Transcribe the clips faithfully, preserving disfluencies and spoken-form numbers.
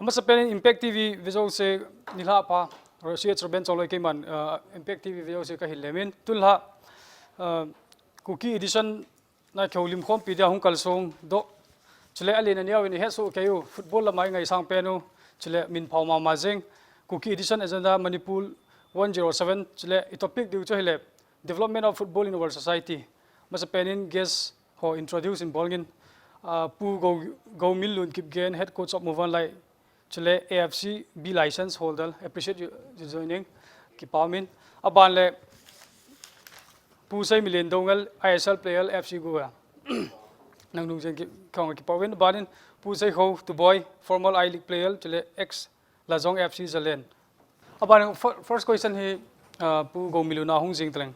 Masapen in Impact T V vejousen nilhah pha, Rosie Churben Chongloi keiman, uh, Impact T V vejousen kahin lemin. Tulha, uh, Kuki edition na kihoulim khompi dia hung kalsong doh. Chule alen aneo in ihetsoh keiyu, football lama ingaisang pen u. Chule min phao mama jing. Kuki edition agenda Manipur one zero seven. Chule i topic diu chu hile, Development of Football in our Society. Masapen in guest ho introduce in bolngin. Uh, Pu Go, Go Minlun Kipgen, Head Coach of Muvanlai. Chule A F C B license holder, appreciate you, you joining. Kipa umin. Aban le Pu Seimilen Doungel, I S L player, F C Goa. Nang nung jeng ki, kong kipa uvin. Aban in Pu Seikho Tuboi, former I-League player, chule ex Lajong F C Zalen. Aban fir-, first question hi, uh, Pu Go Minlun a hung jing taleng.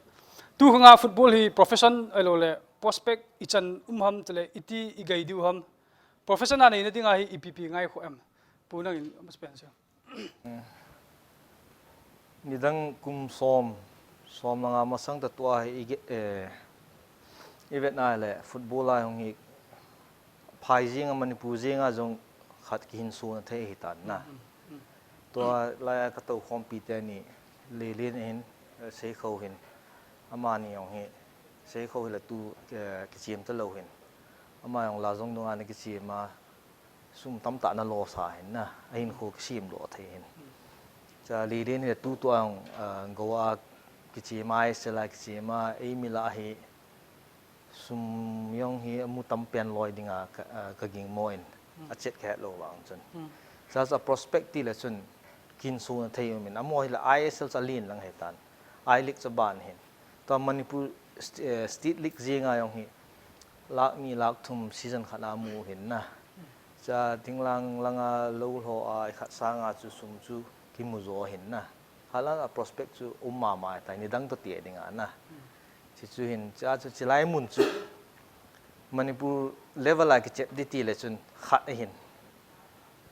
Tu khanga football hi profession ahilou le prospect ichan um ham chule iti igai diu ham. Profession a neina dinga hi ipi ipi ngaikhoh em? Pu nangin, Masapen sir. Nidang kum som, som langa masang ta tua hi i ge-, eh, i vetna le football a hung hi phai jinga Manipur jinga jong khat kihinsona thei hitan na. Mm, mm, mm. Tua laia ka toukhompi teni Lelen hin, eh, Seikho hin. Amani jong hi, Seikho hi la tu, eh, kichem talou hin. Ama jong Lajong dunga ana kichem a, sum tamtah ana loss a hin na, ahinkho kisemdoh thei hin. Cha Lelen hi tutua jong, ah, Goa kichem a, I S L a kichem a, eimi lah hi sum jong hi amu tampen loi dinga ka, ah, ka gingmo in, achet kahet lou vang chun. Cha, cha prospect tile chun kihinsona thei umin, amaho hi la I S L cha alen lang hitan. I-League cha ban hin. Tua Manipur st-, eh, State League jenga jong hi lakh ni lakh thum season khat a mu hin na. Cha thinglhang langa lou lho a ikhat sanga chu sum chu kimu jo hin na. Hala a prospect chu um mama tai nidang toh ti dinga na. Chuchu hin cha chu chilai mun chu Manipur level a kichep di tile chun khat ahin.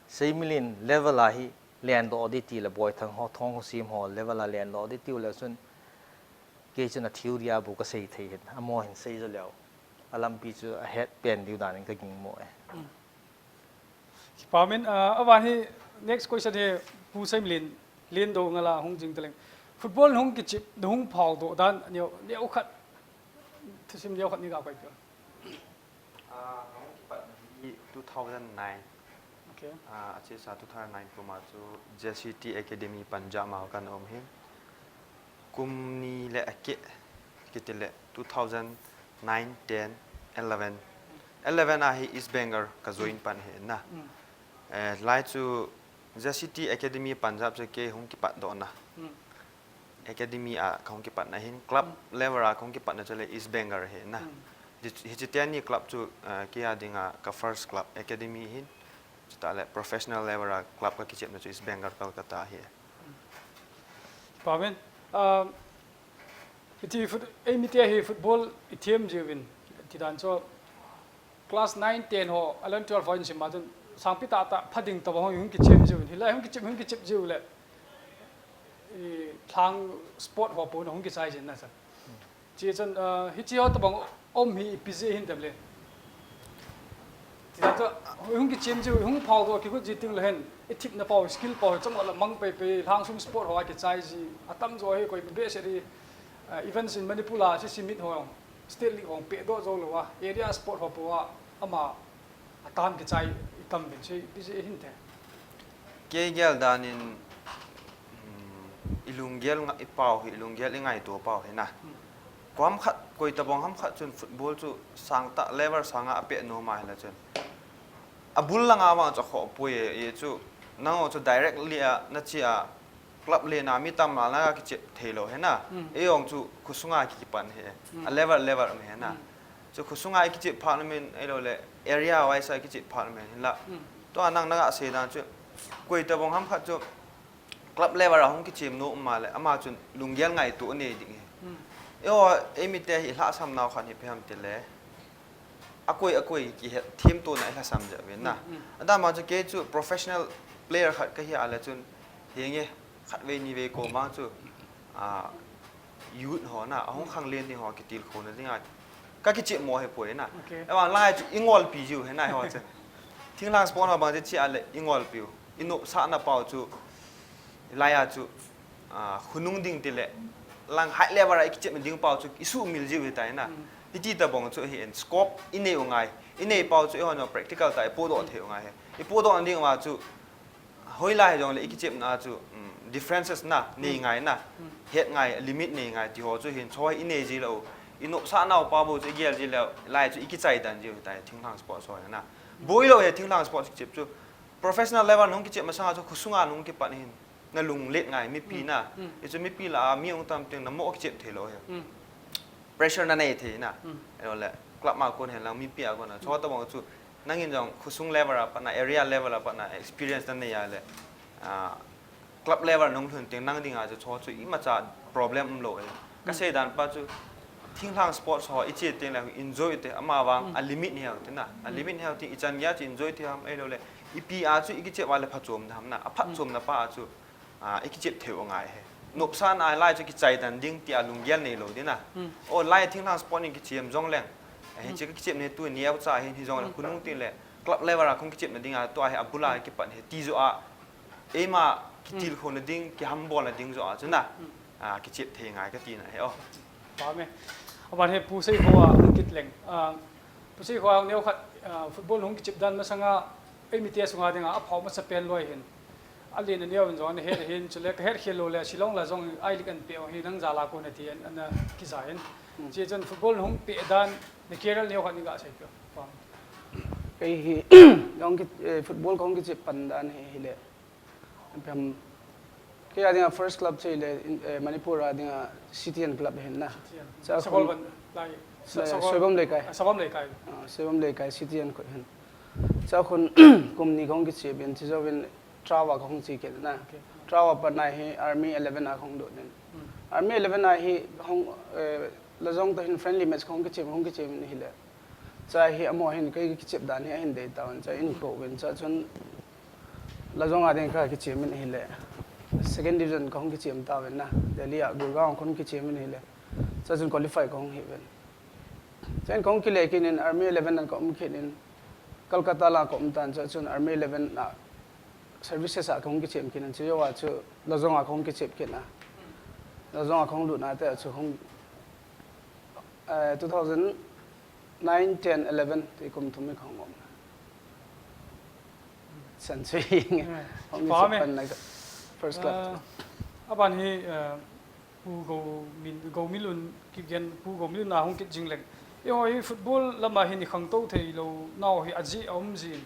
Seimilen level a hi lendoh di tile Boithang ho, Thongkhosim ho level a lendoh di tiu le chun kei chun a theory a bu kasei thei hin, amaho hin sei jo leu. Alampi chu ahet pen diu danin ka gingmo e. Kipa umin, ah, aban hi next question hi Pu Seimilen, Len Doungel a hung jing taleng. Football hung kichep, hung phaldoh dan, neo, neo khat, thusim neo khat nei ga koi peh. Ah, kahung kipat hi two thousand nine. Okay. Ah, achesa two thousand nine kum a chu J C T Academy Punjab ma kana um hin. Kum ni le akeh, kiti le two thousand nine, ten, eleven. Eleven a hi East Bengal ka join pan hi na. Mm. Eh, lai chu J C T Academy Punjab chu kei hung kipatdohna. Mm. Academy a kahung kipatna hin, club level a kahung kipatna chu le East Bengal hi na. Mm. Hi, hiche teni club chu, eh, kei a dinga ka first club academy hin. Chutah le professional level a club ka kichepna chu East Bengal Kolkata hi. Kipa umin, ah, iti foot-, eimite hi football ithem jiuvin, ti dan chu class nine, ten ho, eleven, twelve ho in sim a chun sangpi tahtah pha ding tobang ho hung kichem jiuvin. Hilai hung kichep, hung kichep jiu le, i, lhang sport ho pon hung kichai jin na sa. Chuchun, ah, hiche ho tobang um hi ipi jeh hin tam le. Ti dan chu, hung kichem jiu, hung phaldoh kigot ji teng le hin, i thepna pau, skill pau, chomkhat la mang peipei, lhang sung sport ho a kichai ji, atamjo hi koi behseh di, ah, events in Manipur a, C C Meet ho, State League ho, pehdoh jou lou a, area sport ho pou a, ama, Atan kichai itam uvin chu ipi jeh hin te. Kei gel danin, hmm, i lunggel nga-, i pau hi, i lunggel i ngaito pau hi na. Hmm. Koi ham khat, koi tobang ham khat chun football chu sangtah level sanga apeh nom a hile chun. Abul langa vang chu akhoh poi e, e chu nangho chu directly a, na chi a, club lena mi tam lana kichep thei lou hi na. Mm. Eijong chu khosunga kikipan hi. Mm. A level level um hi na. Mm. Chu khosunga i kichep phat umin, ahilou le area wise a i kichep phat umin hinla. Mm. Tua nang na ga sei dan chu koi tobang ham khat chu club level a hung kichem nom um a le ama chun lunggel ngaito anei ding hi. Mm. Eiho, eimite hi lhahsam nau khat hi ipi ham ti le. Akoi, akoi kihet themtona i lhasam jeh uvin na. Mm, mm. Adang ma chu kei chu professional player khat kahi a le chun, henge, khatvei nivei kom vang chu, ah, youth ho na, ahung khanglen ding ho kitilkhouna dinga, ka kichep mo hi poi na. Okay. Ahivang lai chu i ngolpi jiu hi na eiho chu. Thinglhang sport ho bang chu chi a le i ngolpiu. i nopsahna pau chu, lai a chu, ah, khonung ding tile, lang high level a i kichepna ding pau chu, i sumil jiu hitai na. Hiti tabang chu hi en scope i nei u ngai. I nei pau chu i hon practical ta i podoh thei u ngai he. I podoh na ding uva chu, hoilai jongle i kichepna chu, um, differences na, nei ngai na, het ngai, limit nei ngai, ti ho chu hin, chu hi i nei ji lou, i nopsah nau pa bou chu i gel ji lou, lai chu i kichai dan ji u hitai, thinglhang sports ho na. Boi lou he thinglhang sports kichep chu, professional level nung kichep masanga chu, khosunga nung kipan hin, na lunglet ngai, mipi na, i chu mipi lah a, mi hung tam teng na mo kichep thei lou he. Pressure na nei thei na. Ahilouleh, club ma kon hen lang mipi a kon na. Chu tabang chu, nangin jong khosung level a pat na, area level a pat na, experience na nei a le, ah, club level nung lhun teng nang dinga chu chu chu imacha problem um lou e. Ka sei dan pa chu thinglhang sports ho i che teng le enjoy te ama vang a limit ni hau te na. A limit ni hau te i chan gei a chu enjoy te ham ahilouleh. Ipi a chu i kichep a le phachom na ham na. A phachom na pa a chu, ah, i kichep thei u ngai he. Nopsahna lai chu kichai dan ding ti a lunggel nei lou ding na. O lai thinglhang sport in kichem jong leng. He chu ka kichep ne tu neo cha hin hi jong le khonung tin le club level a khong kichep na ding a tu a he a bul a kipan he ti jo a. Eima kitilkhou na ding, kihambol na ding jo a chu na. Ah, kichep thei ngai ka ti na he o. Pha me. Aban he Pu Seikho a hung kit leng. Ah, Pu Seikho a neo khat, ah, football hung kichep dan masanga, ei mite sunga dinga, a phau masa pen loi hin. A lin a neo in jong, a het hin, chule ka het khel lou le, Shillong la jong, I-League an pe hi, nang jal a kon a ti, an, an, ah, kija hin. Chi chun football hung pe dan, na career neo khat ni ga sei pe. Pha. Kei hi, jong ki, eh, football kong kichep pan dan hi, hi le. Pem, kei a dinga first club chu le, in, eh, Manipur a dinga City and Club hin na. City and. Cha Sagol khun ban lai. Sa-, le, Sagol. Soibam Leikai. Ah, Soibam Leikai. Ah, Soibam Leikai City and Club hin. Cha khun kum ni kong kichep in, chi jo vin Trawa kong chi ken na. Okay. Trawa pat na hi Army eleven a kong lut nin. Army eleven a hi hong, eh, la jong to hin friendly match kong kichep, kong kichep in hi le. Cha hi amaho hin kei kichep dan hi ahin dei tauvin, cha in ko uvin, cha chun la jong a ding ka kichep in hi le. Second division ka hung kichep tauvin na. Delhi a Gurgaon ka hung kichep in hi le. Cha chun qualify ka hung hi uvin. Cha in ka hung kile kit in Army eleven a ka um kit in Kolkata la ka um tan, cha chun Army eleven a services a ka hung kichep kit in, chu jo a chu la jong a ka hung kichep kit na. La jong a ka hung lut na te chu hung, eh, two thousand nine, ten, eleven, ti kum thum hi ka hung um. Chan chu hi nge. Eh, hung pha kichep me. Pan na ka first club. Ah, aban hi, eh, Pu Gomin, Gominlun kigen, Pu Gominlun a hung kit jing leng. Eiho hi football lama hin i khangtou thei lou nau hi ajeh a um jin.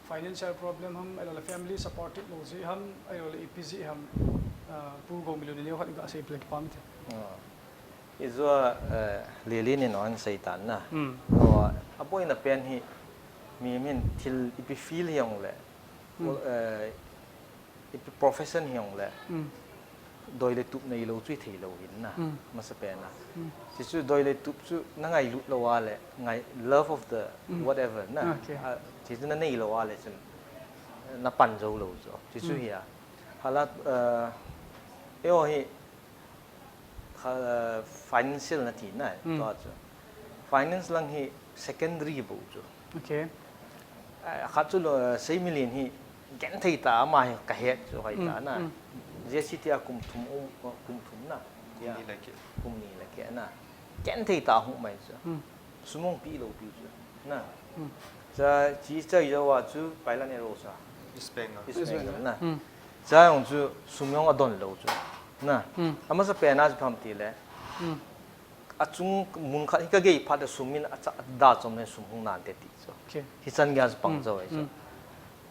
Financial problem ham, ahilouleh family supportive lou jeh ham, ahilouleh ipi jeh ham, ah, Pu Gominlun in neo khat i ga sei peh le kipa um te. Ah. I jo, eh, Lily in hon sei tan na. Hmm. Aw, a boina pen hi, mi min thil ipi field hi jong le, hmm, eh, ipi profession hi jong le, hmm, doi le tup nei lou chu i thei lou hin na, hmm, masa pen a. Hmm. Chi chu doi le tup chu na ngailut lou a le, ngai, love of the, hmm, whatever na. Okay. Ah, chi chu na nei lou a le chun, na pan jou lou chu. Chi chu, hmm, hi a. Hala, eh, eiho hi, kha, eh, financial na ti na, hmm, tua chu. Finance lang hi secondary bou chu. Okay. Eh, khat chu lo, eh, Seimilin hi genthei ta ama hi ka het chu hoi ta, hmm, na. Hmm. J C T a kum thum um, kum thum na. Kum ni le keh. Kum ni le keh na. Genthei ta hung mai chu. Hmm. Sum hung pi lou pi chu. Na. Hmm. Cha chi cha yo wa chu Pailan Arrows a. East Bengal. East Bengal na. Hmm. Cha jong chu sum jong adon lou chu. Na. Hmm. Amasa pen a chu pham ti le. Hmm. Achung mun khat hi ka gei phat a sum in acha da chom le sum hung nan te ti chu. Okay. Hichan gei a chu pang, hmm, jo ai chu. Hmm.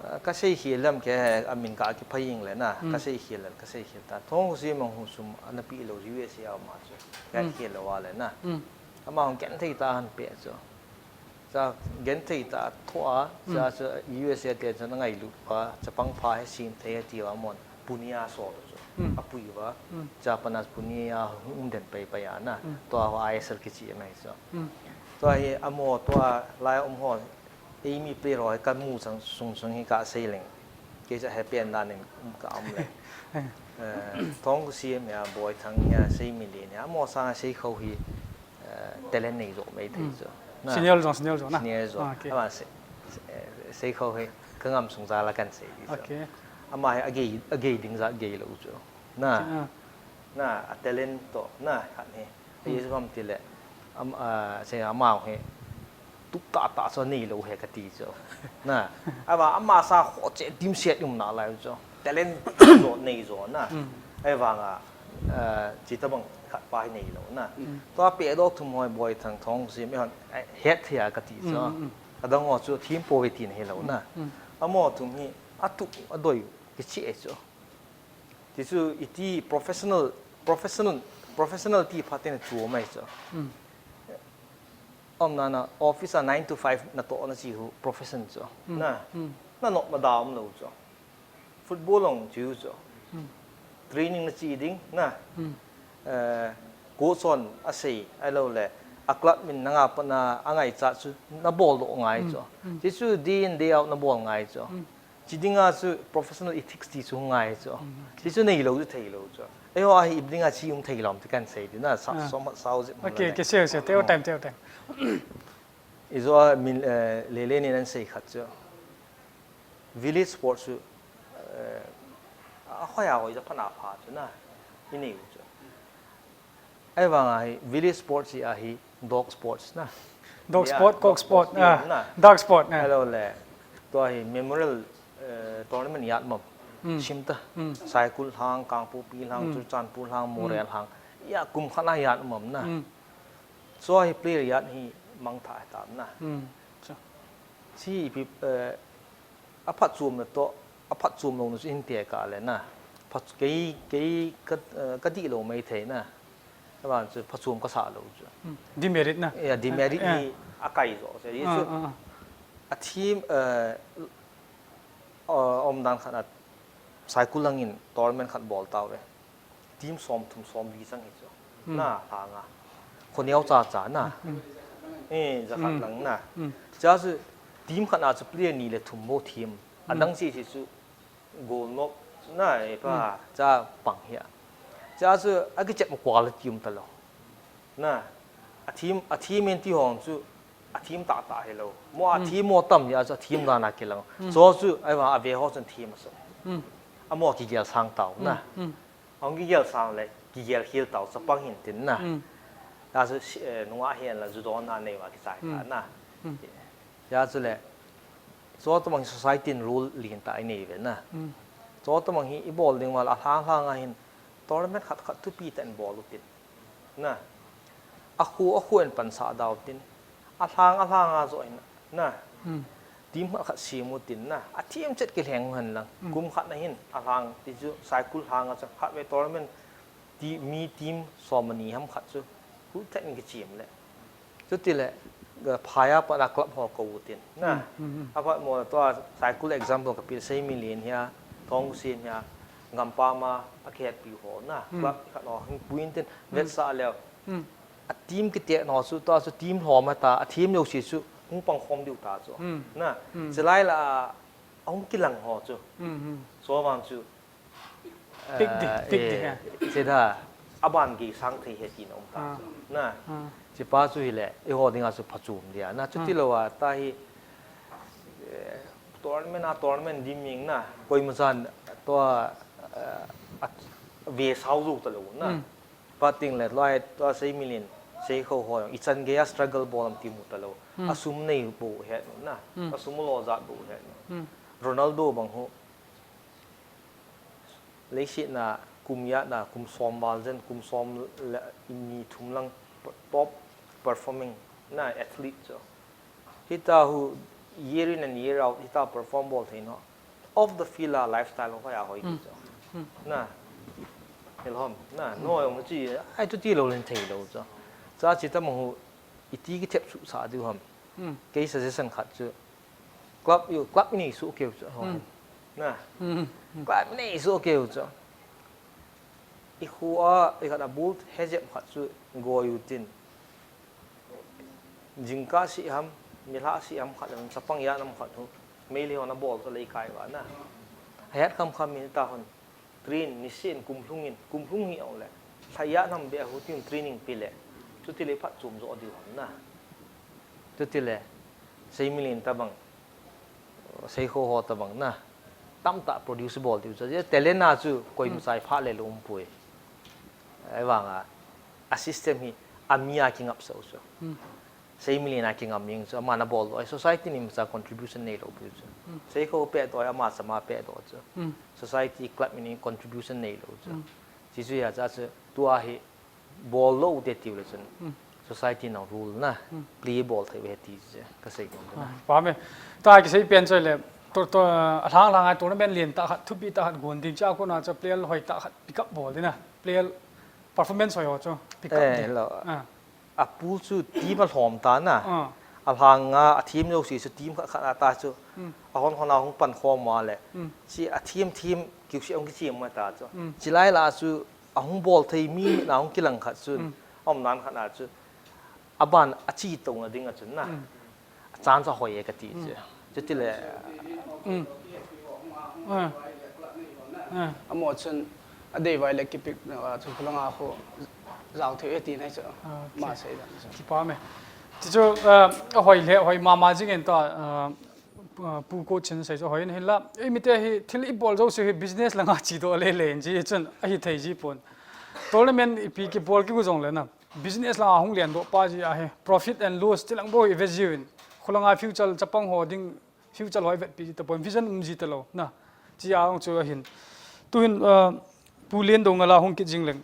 Ah, ka sei khel lam ke, amin ka kiphai ing le na, hmm, ka sei khel le, ka sei khel ta. Thongsi mang hu sum ana pi lou U S A a ma chu. Ka, hmm, khel lou a le na. Hmm. Ama hung genthei ta han pe chu. Cha genthei ta tho a, cha, hmm, cha U S A te cha na ngailut pa, chapang pha he sim thei he ti va mon, Pune a so to chu. Hmm. Apui va, hmm, cha pana Pune a hung um den pai pai a na. Hmm. Tua ho I S L kichi mai chu. Hmm. Tua hi amo tua lai um ho, eimi player ho ka mu chang sung sung hi ka sei leng. Kei cha he pen dan in um ka um le. Eh, Thongsi mi a, Boithang a, Seimilin a, amo sang a Seikho hi, eh, talent nei jo mai thei, hmm, chu. Na. Senior jong, senior jong na. Senior jong. Ah, okay. Ama se, se, eh, Seikho hi ka ngam sung ja la kan sei di chu. Okay. Ama hi agei, agei ding jat gei lou chu. Na. Ah. Na, a talent to, na, khat hi. Hmm. Ahi chu ham tile, am, a, se ama hi, tuk tah tah chu nei lou he kati chu. Na. Ahivang ama sa ho che team set um nalai chu. Talent jo nei jo na. Hmm. Ahivang a, a, chutabang khat pa hi nei lou na. Hmm. Tua pehdoh thum hoi Boithang Thongsim, eh, hon, eh, het thei a kati chu. Hmm, hmm, hmm. Adang ho chu thim pouve tina hilou na. Hmm, hmm. Amaho thum hi, atup, adoi, kicheh chu. Ti chu iti professional, professional, professional ti phat in chu mai chu. Hmm. Umna na office a nine to five natoh na chi hu profession chu. Hmm. Na, hmm, na nop ma da umlou chu. Football ong chi hu chu. Hmm. Training na chi ding na. Hmm. Eh, coach hon asei, ahilou le, a club min na ngaipat na, angaichat chu, na bol doh ngai chu. Hmm. Hmm. Ti chu day in day out na bol ngai chu. Hmm. Chi dinga chu professional ethics ti chu ngai chu. Mm. Ti chu neilou chu theilou chu. Eiho a hi ipi dinga chi um theilou ham ti kan sei ding na, sa, ah, som, sao jep. Okay, okay, sure, sure. Teo time, teo time. Ijo a min, eh, Lele nin asei khat chu. Village sport chu, eh, ahoi ahoi ja pha na pha chu na. I nei u chu. Ahivang a hi village sports hi ahi dog sports na. Dog sport, cock sport, team ah, na. Dog sport, ah. Ahilou le, tua hi memorial, eh, tournament ijat um am. Mm. Sim ta. Mm. Saikul lhang, Kangpokpi lhang, mm, Churachandpur lhang, Moreh, mm, lhang. Ijat kum khat na ijat um am na. Mm. Chua hi player ijat hi mangthah hitam na. Mm. Chu. Chi ipi, eh, aphatchomna toh, aphatchom louna chu hin tekah le na. Phat-, kei, kei ka, eh, ka dihlou maithei na. Ahivang chu phatchom ka sah lou chu. Hmm. Demerit na. Ya, demerit, eh, hi akai jo. Chu, ah, chu, ah, ah, a team, eh, eh, umdan khat a Saikul lang in tournament khat bol tauve. Team somthum somli chang hi chu. Hmm. Na, lhang a. Khoneo cha cha na. Hmm. Eh, jakhat, hmm, lang na. Hmm. Chua chu team khat a chu player ni le thum bou team. Hmm. Adang chi chi chu goal nop na, eh, pa, hmm, cha pang hi a. Chua chu akichep ma quality um talou. Na, a team, a team in ti hong chu, a team tah tah hilou. Mo a, hmm, team mo tam hi a chu a team dan a kilang. Hmm. Chua chu, ahivang a ve ho chun team a so. Hmm. Amo kigel sang tau na. Hmm. Hmm. Ahung kigel sang le, kigel khel tau, chapang hin tin na. Mm. Tua chu, eh, nungah hin la judo na nei uva kichai ta, mm, na. Mm. Tua chu le, chutabang hi society in rule lentah inei uve na. Mm. Chutabang hi ibol ding uva le alhang lhang a hin tournament khat khat thupi tah in bol u tin. Na. Akhu, akhu in pansah da u tin. Alhang, alhang a joh hin, na. Hmm. Team khat khat sem u tin na. A team chet kilheng u hen lang. Hmm. Kum khat na hin, alhang ti chu, Saikul lhang a chu, khatvei tournament, ti, mi team somni ham khat chu, hu thet in kichem le. Chuti le, ga phai a pat a club ho kou u tin, na. Hmm, hmm, hmm. Apat mo na tua, Saikul example kapel, Seimilin hi a, Thongsim hi a, Gampam a, akihetpi ho, na. Hmm. Club khat ho, hin pui in tin, hmm, vetsah leu. Hmm. A team kiti nau chu, tua chu team lhom a ta, a team lou si chu, hung pang khom diu ta chu. Hmm. Na, hmm, chulai la, a hung kilang ho chu. Hmm, hmm. Chuvang chu, pick di, eh, pick di, eh, ha. Cheda, aban gei sang thei he ti na um ta, ah, chu. Na, ah, chupa chu hile, eiho dinga chu phachom dia. Na, chuti, ah, lou a, ta hi, eh, tournament a, tournament di ming na, koima chan, tua, eh, a, ve sao jou talou na. Hmm. Pating le, loi, tua Seimilin, Seikho ho, ichan gei a struggle bol am ti mu talou. Hmm. Asum nei bou het nu na. Hmm. Asum lo jat bou het nu. Hmm. Ronaldo bang hu. Leiset na, kum ijat na, kum som val jen, kum som le ni thum lang top performing na athlete chu. Hita hu year in and year out, hita perform bol thei nau. Off the field a lifestyle ho ya hoi, hmm, chu. Hmm. Na. Hel hom. Na, hmm, no yong chi, ai tu ti lou len thei lou chu. Cha chi ta mo hu, iti kithep suh sah diu ham. Hmm. Kei suggestion khat chu. Club u, club inei suh keu chu. Hmm. Na. Hmm. Club inei suh keu chu. I khu a, i khat a bul hejep khat chu goi u tin. Jingkah sih ham, nilhah sih ham khat, chapang ijat ham khat hu, Meitei hon abol chu lei kai uva na. Ahet kham kham in ta hon, train, niseh in kum lhung in, kum lhung hi ong le. Lha ijat ham be a hu tin training pe le. Chuti le phatchom jo diu ham na. Chuti le, Seimilin tabang, Seikho ho tabang na. tamtah produce bol diu chu. Talent a chu koima chai pha le lum pui. Ahivanga, a system hi, a mi a kingap sah u chu. Sei million a kingam jing chu, ama na bol doh, society in imacha contribution nei lou pui chu. Sei kho peh doh, ama chama peh doh chu. Society club in contribution nei lou chu. Chi chu ya cha chu, tua hi, bol lou te tiu le chun. Society na role na, play bol thei ve ti chu, ka sei kong na. Pame. Ta kisei pen choi le, to, to, a lhang lhang a tournament lien tah khat, thupi tah khat gon ding cha ko na cha player hoi tah khat pick up bol ding na. Player performance hoi ho chu pick up Eh, ding. lo. Ah. A pool chu team a lhom ta na. Ah. A lhang a, a team jouse chu team khat khat a ta chu. Mm. A hon hon a hung pan khom ma le. Mm. Chi a team team kiu si hung kichi ma ta chu. Mm. Chi lai la chu a hung bol thei mi na hung kilang khat chun. Mm. A um nan khat na chu. A ban a chi to na ding a chun na. Mm. A chance a hoi e ka ti chu. Mm. Chuti le. Mm. Ah. Ah. Amo chun a dei vai le kipick na chu khulang a khu jao thei e ti nai chu. Ah, okay. Ma sei dan chu. Kipa me. Ti chu, ah, a hoi le, hoi mama jing en ta, ah, ah, pu ko chin sei chu hoi in hin la. Ei mi te hi thil i bol jouse hi business langa chi doh le le in chi chun a hi thei ji pon. Tournament ipi kibol kiu jong le na. Business langa hung lian doh pa ji a hi. Profit and loss ti lang bou i ve jiu in. Khulang a future chapang ho ding future loi vetpi ji ta pon, vision um ji ta lou, na. Chi a hung chu a hin. Tu hin, ah, pu lien dong a la hung kit jing leng.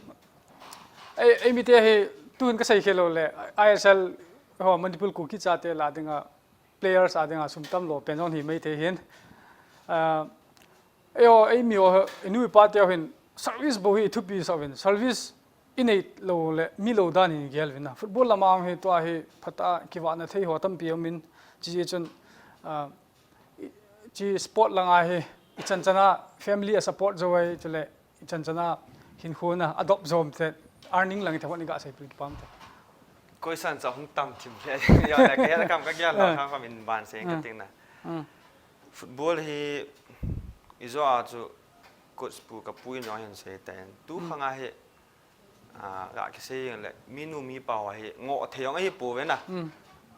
Ei, ei mi te hi, tu hin ka sei khe lou le, I S L ho Manipur Kuki chate la dinga, players a dinga, sum tam lou, pen jong hi mai thei hin. Ah, ei ho, ei mi ho, i nu i pa te ho hin, service bou hi i thupi sa vin, service i nei lou le, mi lou dan hi gel vin na. Football lama hung hi tua hi phat a kivahna thei ho tampi um in, chi chun, ah, i, chi sport langa hi, i chan chana family a support jo ai, chule i chan chana hinkho na adopt jom te, earning lang i thei hon i ga sei pil kipam te. Koi san cha hung tam thim le, ya le, ka ya kam ka gel la, Ah. ka kam in ban sei ka Ah. ting na. Ah. Football hi, i jo a chu, coach pu ka pu in jong hin sei ta in. Tu Hmm. khang a hi, ah, ga kisei le, mi nu mi pa ho hi, ngoh thei jong ahi pou ve na. Hmm.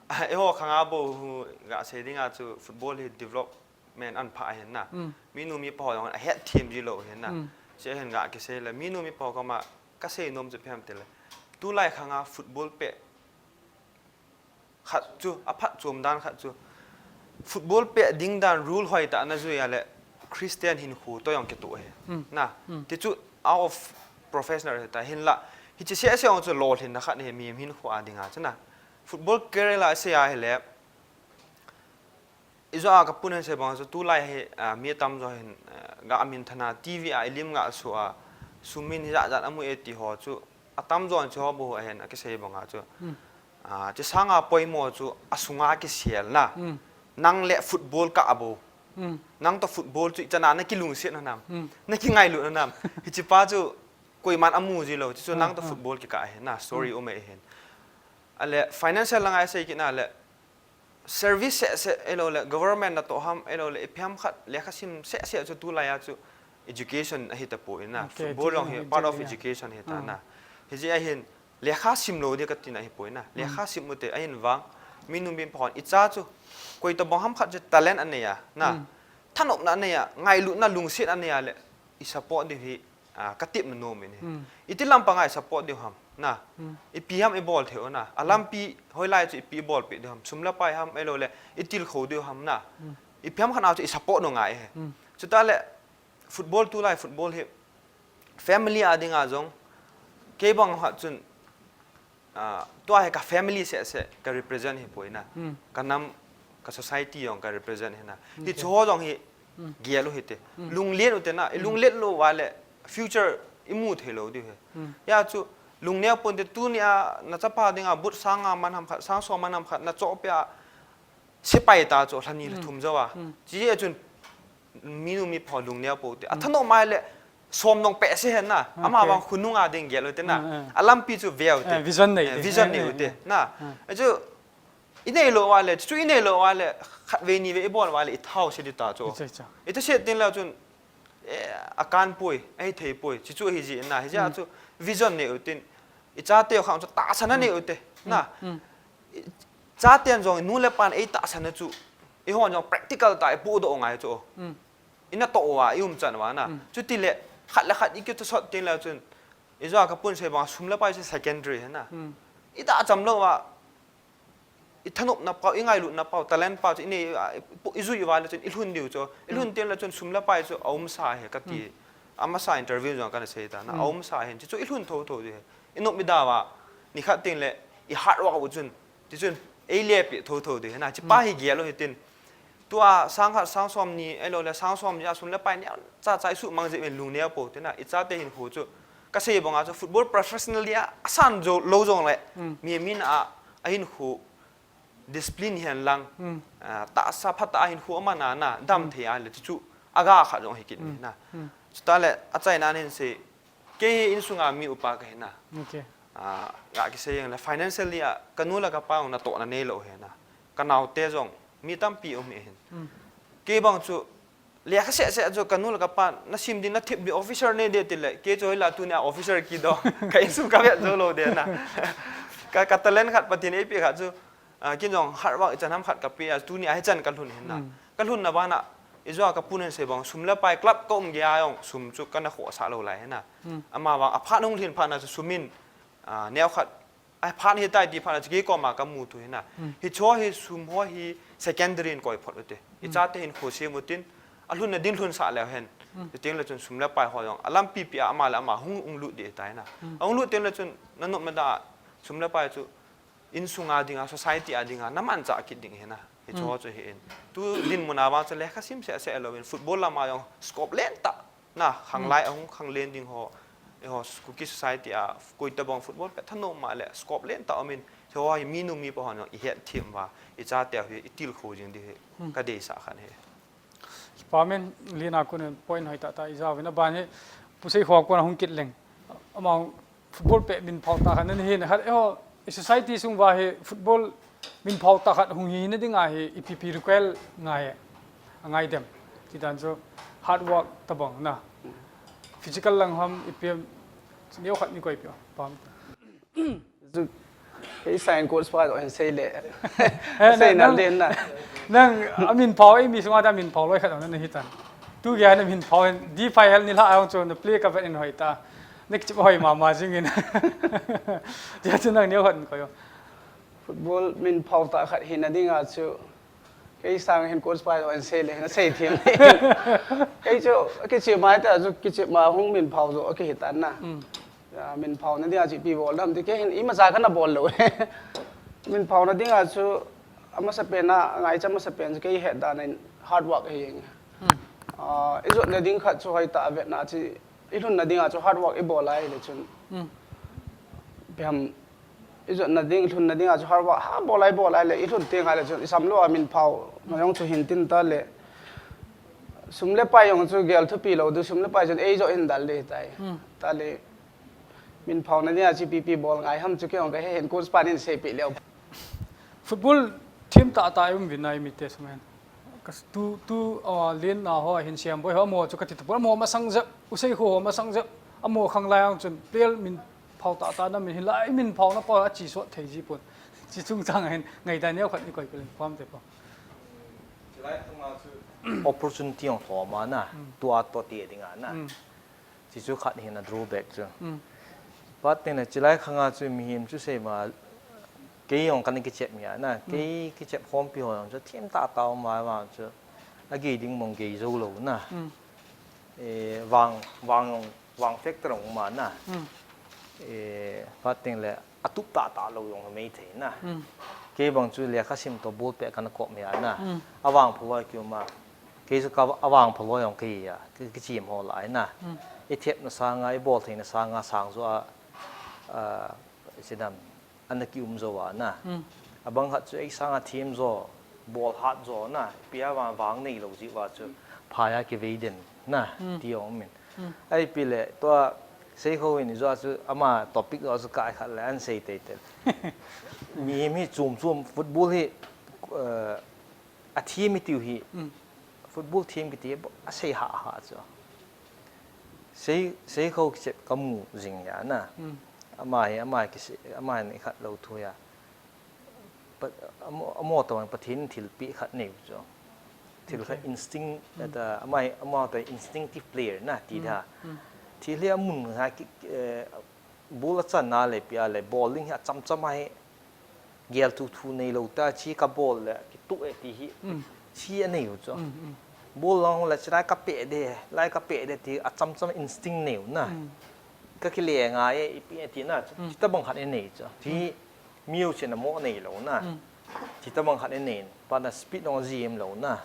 Ah, eiho khang a bou hu, ga sei ding a chu, football hi development an pha ahin na. Hmm. Mi nu mi pa ho jong a het thim ji lou ahin na. Hmm. Chi a hin ga kisei le, mi nu mi pa ho koma, ka sei nom chu ipi ham ti le. Tu lai khang a football peh khat chu, a phatchom dan khat chu, football peh ding dan rule hoi tah na jui a le Christian hinkho toh jong kitoh ahi. Mm. Na, Mm. ti chu out of professional ahi ta hin la, hichi seh seh jong chu lolhinna khat ahi mihem hinkho a ding a chu na. Football career la sei a hi le, i jo a ka pun hin sei bang chu tu lai hi, ah, mi tam jo hin, ah, ga min thana T V a i lim ga su a, sum min hi jat jat a mu e ti ho chu, a tam jo chu ho bou ahin a kisei bang a chu. Mm. Ah, chi sang a poimo chu a sunga kisel na. Mm. Nang le football ka a bou. Mm. Nang toh football chu i chan a na kilungset na nam. Mm. Na kingailut na nam. Hichi pa chu koiman a mu ji lou. Chi chu Mm, nang toh mm. football kikah ahi na. Story Mm. um e hin. A le financial langa i sei kit na le service seh seh, ei lou le government na toh ham, ei lou le ipi ham khat, lekha sim seh seh chu tu lai a chu education ahi ta poi na. Okay, Football jong hi part of education ahi ta na. Hi jeh a hin, lekha sim lou ding ka ti na hi poi na. Lekha sim u te, ahin vang, mi nu mi pa hon, i cha chu, koi tabang ham khat chu talent a nei a, na. Mm. Thanopna a nei a, ngailutna lungset a nei a le, i support diu hi, ah, ka tepna nom in hi. Mm. Iti lampang a i support diu ham, na. Mm. Ipi ham i bol thei u na. A lampi hoilai chu ipi i bolpeh diu ham. Sum le pai ham, ei lou le, i tilkhou diu ham na. Mm. Ipi ham khat a chu i support u ngai hi. Mm. Chuta le, football tu lai, football hi family a ding a jong, kei bang khat chun, Ah, tua hi ka family seh seh ka represent hi poi na. Hmm. Ka nam, ka society jong ka represent hi na. Hmm, hi okay. Chu ho jong hi Hmm. gel u hi te. Hmm. Lunglen u te na, i Hmm. lunglen lou va le future i mu thei lou diu hi. Hmm. Ya chu lungneo pon te tuni a na chapa ding a but sang a man ham khat, sang som man ham khat na choh pia sepai ta chu lha ni lha Hmm. thum jo a. Hmm. Chi a chun mi nu mi pa lungneo pou te. A Hmm. thanom mai le som nong pe se hen na. Ama Okay. bang khunung a ding gel u te na. Hmm, hmm. A lampi chu ve u te. Eh, vision nei Eh, te. vision Eh, nei eh, u te eh. na. Hmm. A chu i nei lou va le, chu i nei lou va le, khat ve ni ve i bol va le, i thau se di ta chu. Acha, acha. I thau se tin la chun, eh, a kan poi, a hi thei poi, chu chu hi ji na, hi ja Hmm. chu vision nei u tin, i chate khang chu tahsan a Hmm. nei u te. Hmm. Na. Hmm. I chaten jong nu le pan ei tahsan a chu, i hon jong practical ta i pu doh ngai chu. Hmm. ina toh uva, i umchan uva na. Chutile, khat le khat i kichosot teng le chun, i jo a ka pun sei bang, sum le pai chu secondary hi na. I da cham lou uva, i thanopna pau, i ngailutna pau, talent pau chu i nei, a, i pu-, i jui uva le chun i lhun diu chu. I lhun teng le chun sum le pai chu a umsa hi ka ti. Amasa interview jong kana sei ta na, a umsa hi, chu chu i lhun thotho diu hi. I nop i da uva, ni khat teng le i hard work u chun, ti chun ei lepi thotho diu hi na, chi pa hi gel u hitin. Tua sang khat, sang som ni, ahilou le sang som ni a sum le pai neo cha cha i sumang jeh in lung neo pou tina, i chate hinkho chu. Ka sei banga chu football professionally a, a san jo lou jong le, mi, mi na a, a hinkho discipline hihen lang, a, tahsa phatah a hinkho ama na na, dam thei a le chu chu, a ga khat jong hi kit mi na. Chuta le, a chaina nin sei, Kei hi insunga mi upa ka hi na. Okay. Ah, ga kisei jeng le financially a, ka nu le ka pa jong natohna neilou hi na. Ka naote jong, mi tampi um hi hin. Kei bang chu, lekha seh seh chu ka nu le ka pa, na sim ding, na thep ding, officer nei ding ti le, kei chu hoila tuni a officer kidoh, ka insung ka vet jou lou ding na. Ka, ka talent khat Pathen in eipeh khat chu, Ah, kin jong hard work ichan ham khat ka pe a, tuni a hichan ka lhun hin na. Ka lhunna bana, i jo a ka pun in sei bang, sum le pai club ka um gei a jong, sum chu kana khohsah lou lai hin na. Ama bang, a phat hung lhin phat na chu sum in, ah, neo khat, a phat hi tai ti phat na chu kei koma ka mu tu hin na. Hicho hi sum ho hi secondary in koi phot u te. I chate hinkho sem u tin, a lhunna ding lhunsah leu hen. Chuteng le chun sum le pai ho jong, a lampi pi a ama le ama hung ung lut ding tai na. A hung lut teng le chun, na nop na da, sum le pai chu, Insunga dinga, society a dinga, na manchah kit ding hi na. Hicho chu hi in. Tu dinmun a vang chu lekha sim seh seh lou in, football lama jong scope lentah. Na, khanglai ahung khanglen ding ho. Eiho Kuki society a, koi tabang football pet thanom ma le scope lentah um in. Hiho hi minu mipa hon jong i hetthem uva, i chate hi i tilkhou jing ding hi. Ka deisah khat hi. Kipa men, Lien a kon in point hoi tah tah i ja uvin, aban hi Pu Seikho a kon a hung kit leng. Ama football pet min phao tah khat na hi na khat, eiho, i society sung uva hi football min phao tah khat hung hi na ding a hi ipi pi require ngai, a ngai dem. Ti dan chu hard work tabang na. Physical lang ham ipi ham, neo khat ni koi pi pam. Chu, kei sang coach pa toh hin sei le. Eh, sei na, nang, Lien na. Nang, a min phao, ei mi sunga da min phao loi khat na hi tan. Tu gei a na min phao hin, D five hel ni lha a hung chu na play ka vet in hoi ta. Na kichep hoi mama jing in. Tia chu nang neo khat koi o. Football min phao tah khat hi na ding a chu. Kei sang hin coach pa toh hin sei le, na sei them le. Kei chu, kichep mai ta chu, kichep ma hung min phao jo, kihi tan na. Ah, min phao na ding a chu ipi bol dam ti kei hin imacha kana bol lou. Min phao na ding a chu amasa pen a, ngaicha masa pen chu kei het dan in hard work hi jeng. Ah, i jot na ding khat chu hoi tah a vet na chu i lhun na ding a chu hard work i bol a hile chun. Ipi ham i jot na ding, i lhun na ding a chu hard work ha bol a i bol a le i lhun teng a le chun i sam lou a min phao na jong chu hin tin ta le. Sum le pai jong chu gel thupi lou ding, sum le pai chun ei jo hin dal ding tai. Ta le. Min phao na ding a chu ipi pi bol ngai ham chu kei jong ka he hin coach pa nin sei pi leu. Football team tah tah i um vin a i mite sung hen. Ka s-, tu, tu, ah, Lien na ho hin Siamboi ho, amaho chu ka ti ta pon, amaho masang jep, U Seikho ho masang jep, amaho khanglai ang chun player min phao tah tah na min hin lai min phao na pa a chi sot thei ji pon. Chi chung chang hin ngai ta neo khat ni koi koi pam te pa. Opportunity ong thom a na, tu a to ti ding a na. Chi chu khat hi na drawback chu. Pat teng le chilai khang a chu mihem chu sei ma, kei jong kana kichep mi a na, kei kichep khompi ho jong chu them tah tah um a vang chu. A gei ding mong gei jou lou na. E, vang, vang jong, vang factor jong um a na. E, pat teng le a tup tah tah lou jong mei thei na. Kei bang chu lekha sim toh ball pet kana kop mi a na. A vangphaloi kiu ma. Kei chu ka, a vangphaloi jong kei a, ki, kichim ho lai na. I thepna sanga, i bol theina sanga, sang jo a, a, sidam, ana kium jo a na. A bang khat chu ei sanga them jo, bol hat jo na, ipi a vang, vang nei lou ji uva chu, phai a kivei den na, ti jong min. Ai pi le, tua Seikho hin jo a chu, ama topic jo a chu kai khat le, an sei tei tei. Mihem hi chom chom, football hi, eh, A them i tiu hi, football them kiti a sei hah hah chu. Sei, Seikho kichep ka mu jing hi a na. Ama hi, ama hi kisei, ama hi nei khat lou thu hi a. Pa, amo, amo tawh Pathen in thilpeh khat nei u chu. Thil kha instinct, ta, amai, amau ta instinctive player na ti da. Thil hi amun ha ki, eh, ball achan na le pia le bowling hi achamcham a hi gel thu thu nei lo ta chi ka ball le ki tu e ti hi chi a nei u chu. Ball lang le chilai ka pe de, lai ka pe de ti achamcham instinct nei u na. Ka ki le nga e ipi e ti na, chi ta bang khat e nei chu. Ti miu chen a mo nei lo na. Chi ta bang khat e nei. Pa na speed nong ziem lo na.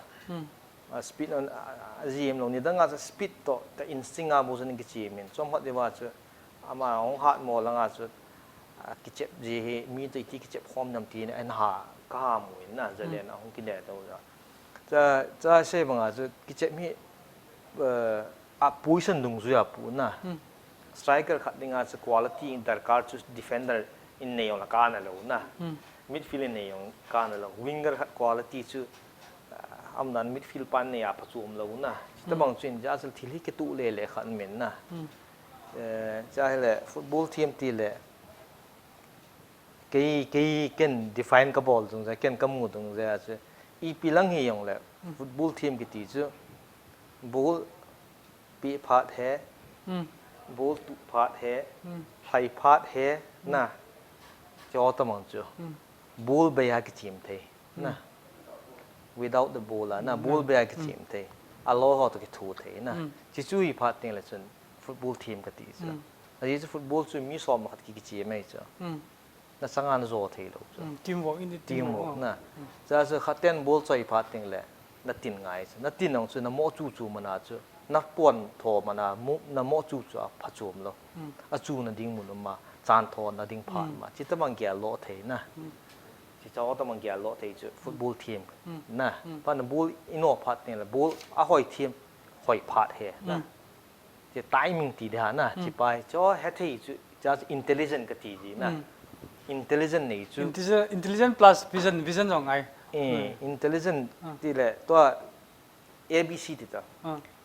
A speed on, a, a, ziem lo ni dang a chu speed to ta instinct a bu chu ni kichi min. Chom khat di ba chu ama hong hat mo lang a chu, a, kichep ji hi mi to iti kichep khom nam ti na en ha ka ha mu in na, Zalen a hong kine to ja. Cha, cha se bang a chu kichep hi, eh, a position dung zu ya pu na. Striker khat ding a chu quality in darkar chu defender in nei yong la ka na lo na. Midfield in nei yong ka na lo. Winger khat quality chu, ah, am dan midfield pan nei a pha chu um lo na. Chi ta bang chu in ja chu thil hi ke tu le le khat men na. Eh, cha hi le football team ti le. Kei, kei ken define ka bol dung ja, ken ka mu dung ja chu. Ipi lang hi yong le football team kiti chu. Ball pi phat he, ball tu phat he, hlai phat he, na. Cho ta mang chu. Ball bei ha kichim thei, na. Without the ball, a, na. Ball bei ha kichim thei. A lo ho to kithu thei, na. Chi chu hi phat ting le chun football team kati chu. A ji chu football chu mi som khat ki kichim mai chu. Na chang an zo thei lo chu. Teamwork in the teamwork, teamwork na. Cha chu khat ten ball choi phat ting le na tin ngai chu. Na tin ong chu na mo chu chu mana chu. Na pon tho mana mu, na mo chu chu a pha chom lo. A chu na ding mun ma, chan tho na ding phat ma. Chi ta mang gel lo thei na. Chi cha ta mang gel lo thei chu football team na. Pa na ball ino phat ting le ball a hoi team hoi phat he na. Chi timing ti de ha na, chi pai. Cho he thei chu, cha chu intelligent kati ji na. Intelligent nei chu. Intelligent, intelligent plus vision, vision jong ngai. Eh, intelligent ti le, to A B C ti ta.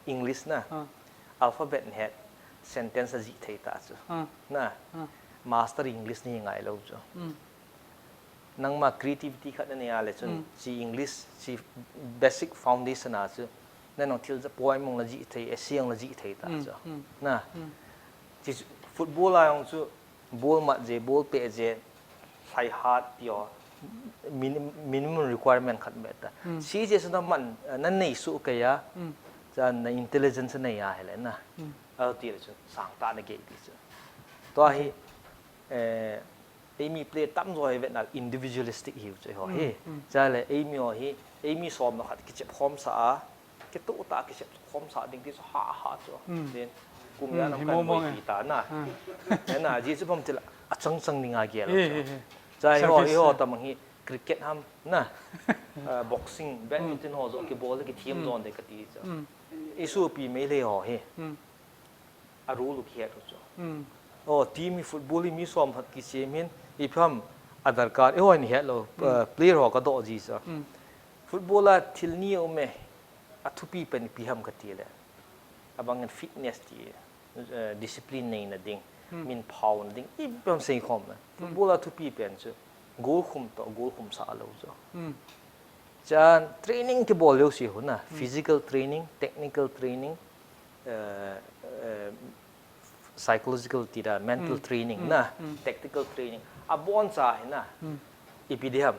English na. Alphabet he sentence a ji thei ta chu. Na. Master English ni ngai lo chu. Nangma creativity khat na nei a le chun, chi English, chi basic foundation a chu, na nong thil ja poem mong la ji thei, essay mong la ji thei ta chu. Na, chi chu football a yong chu, ball mat je, ball pe je, high heart ti o, minim-, minimum requirement khat me ta. Si je chu na man, na nei su kei a, cha na intelligence nei a hele na. A ti le chun, sang ta na gei ti chu. To hi, eh, Eimi player tamjo hi vetna individualistic hiu chu ho hi. Chale eimi ho hi, eimi som na khat kichep khom sa a, kitu ta kichep khom sa ding ti chu ha ha chu. Then, kum ya nam kan mo ti ta na. Ena, ji chu pom til a chang chang ding a gel chu. Cha hi ho, hi ho tamang hi cricket ham na. Ah, boxing, badminton ho jo kibol kithim jon de kati chu. Isu pi mei le ho hi. A rule u kihet u chu. O, team hi football hi mi som khat kisem hin, ipi ham a darkar, eiho hin het lo, uh, player ho ka doh ji sa. Football a thil ni um e, a thupi pen ipi ham ka ti le. Abang in fitness ti, uh, discipline nei na ding, min phau na ding, ipi ham sei khom na. Football a thupi pen chu, goal khum to, goal khum sa lo chu. Chan training kibol leu si ho na, physical training, technical training, eh, eh, psychological ti da, mental training na, tactical training. Abon cha hi na, ipi di ham,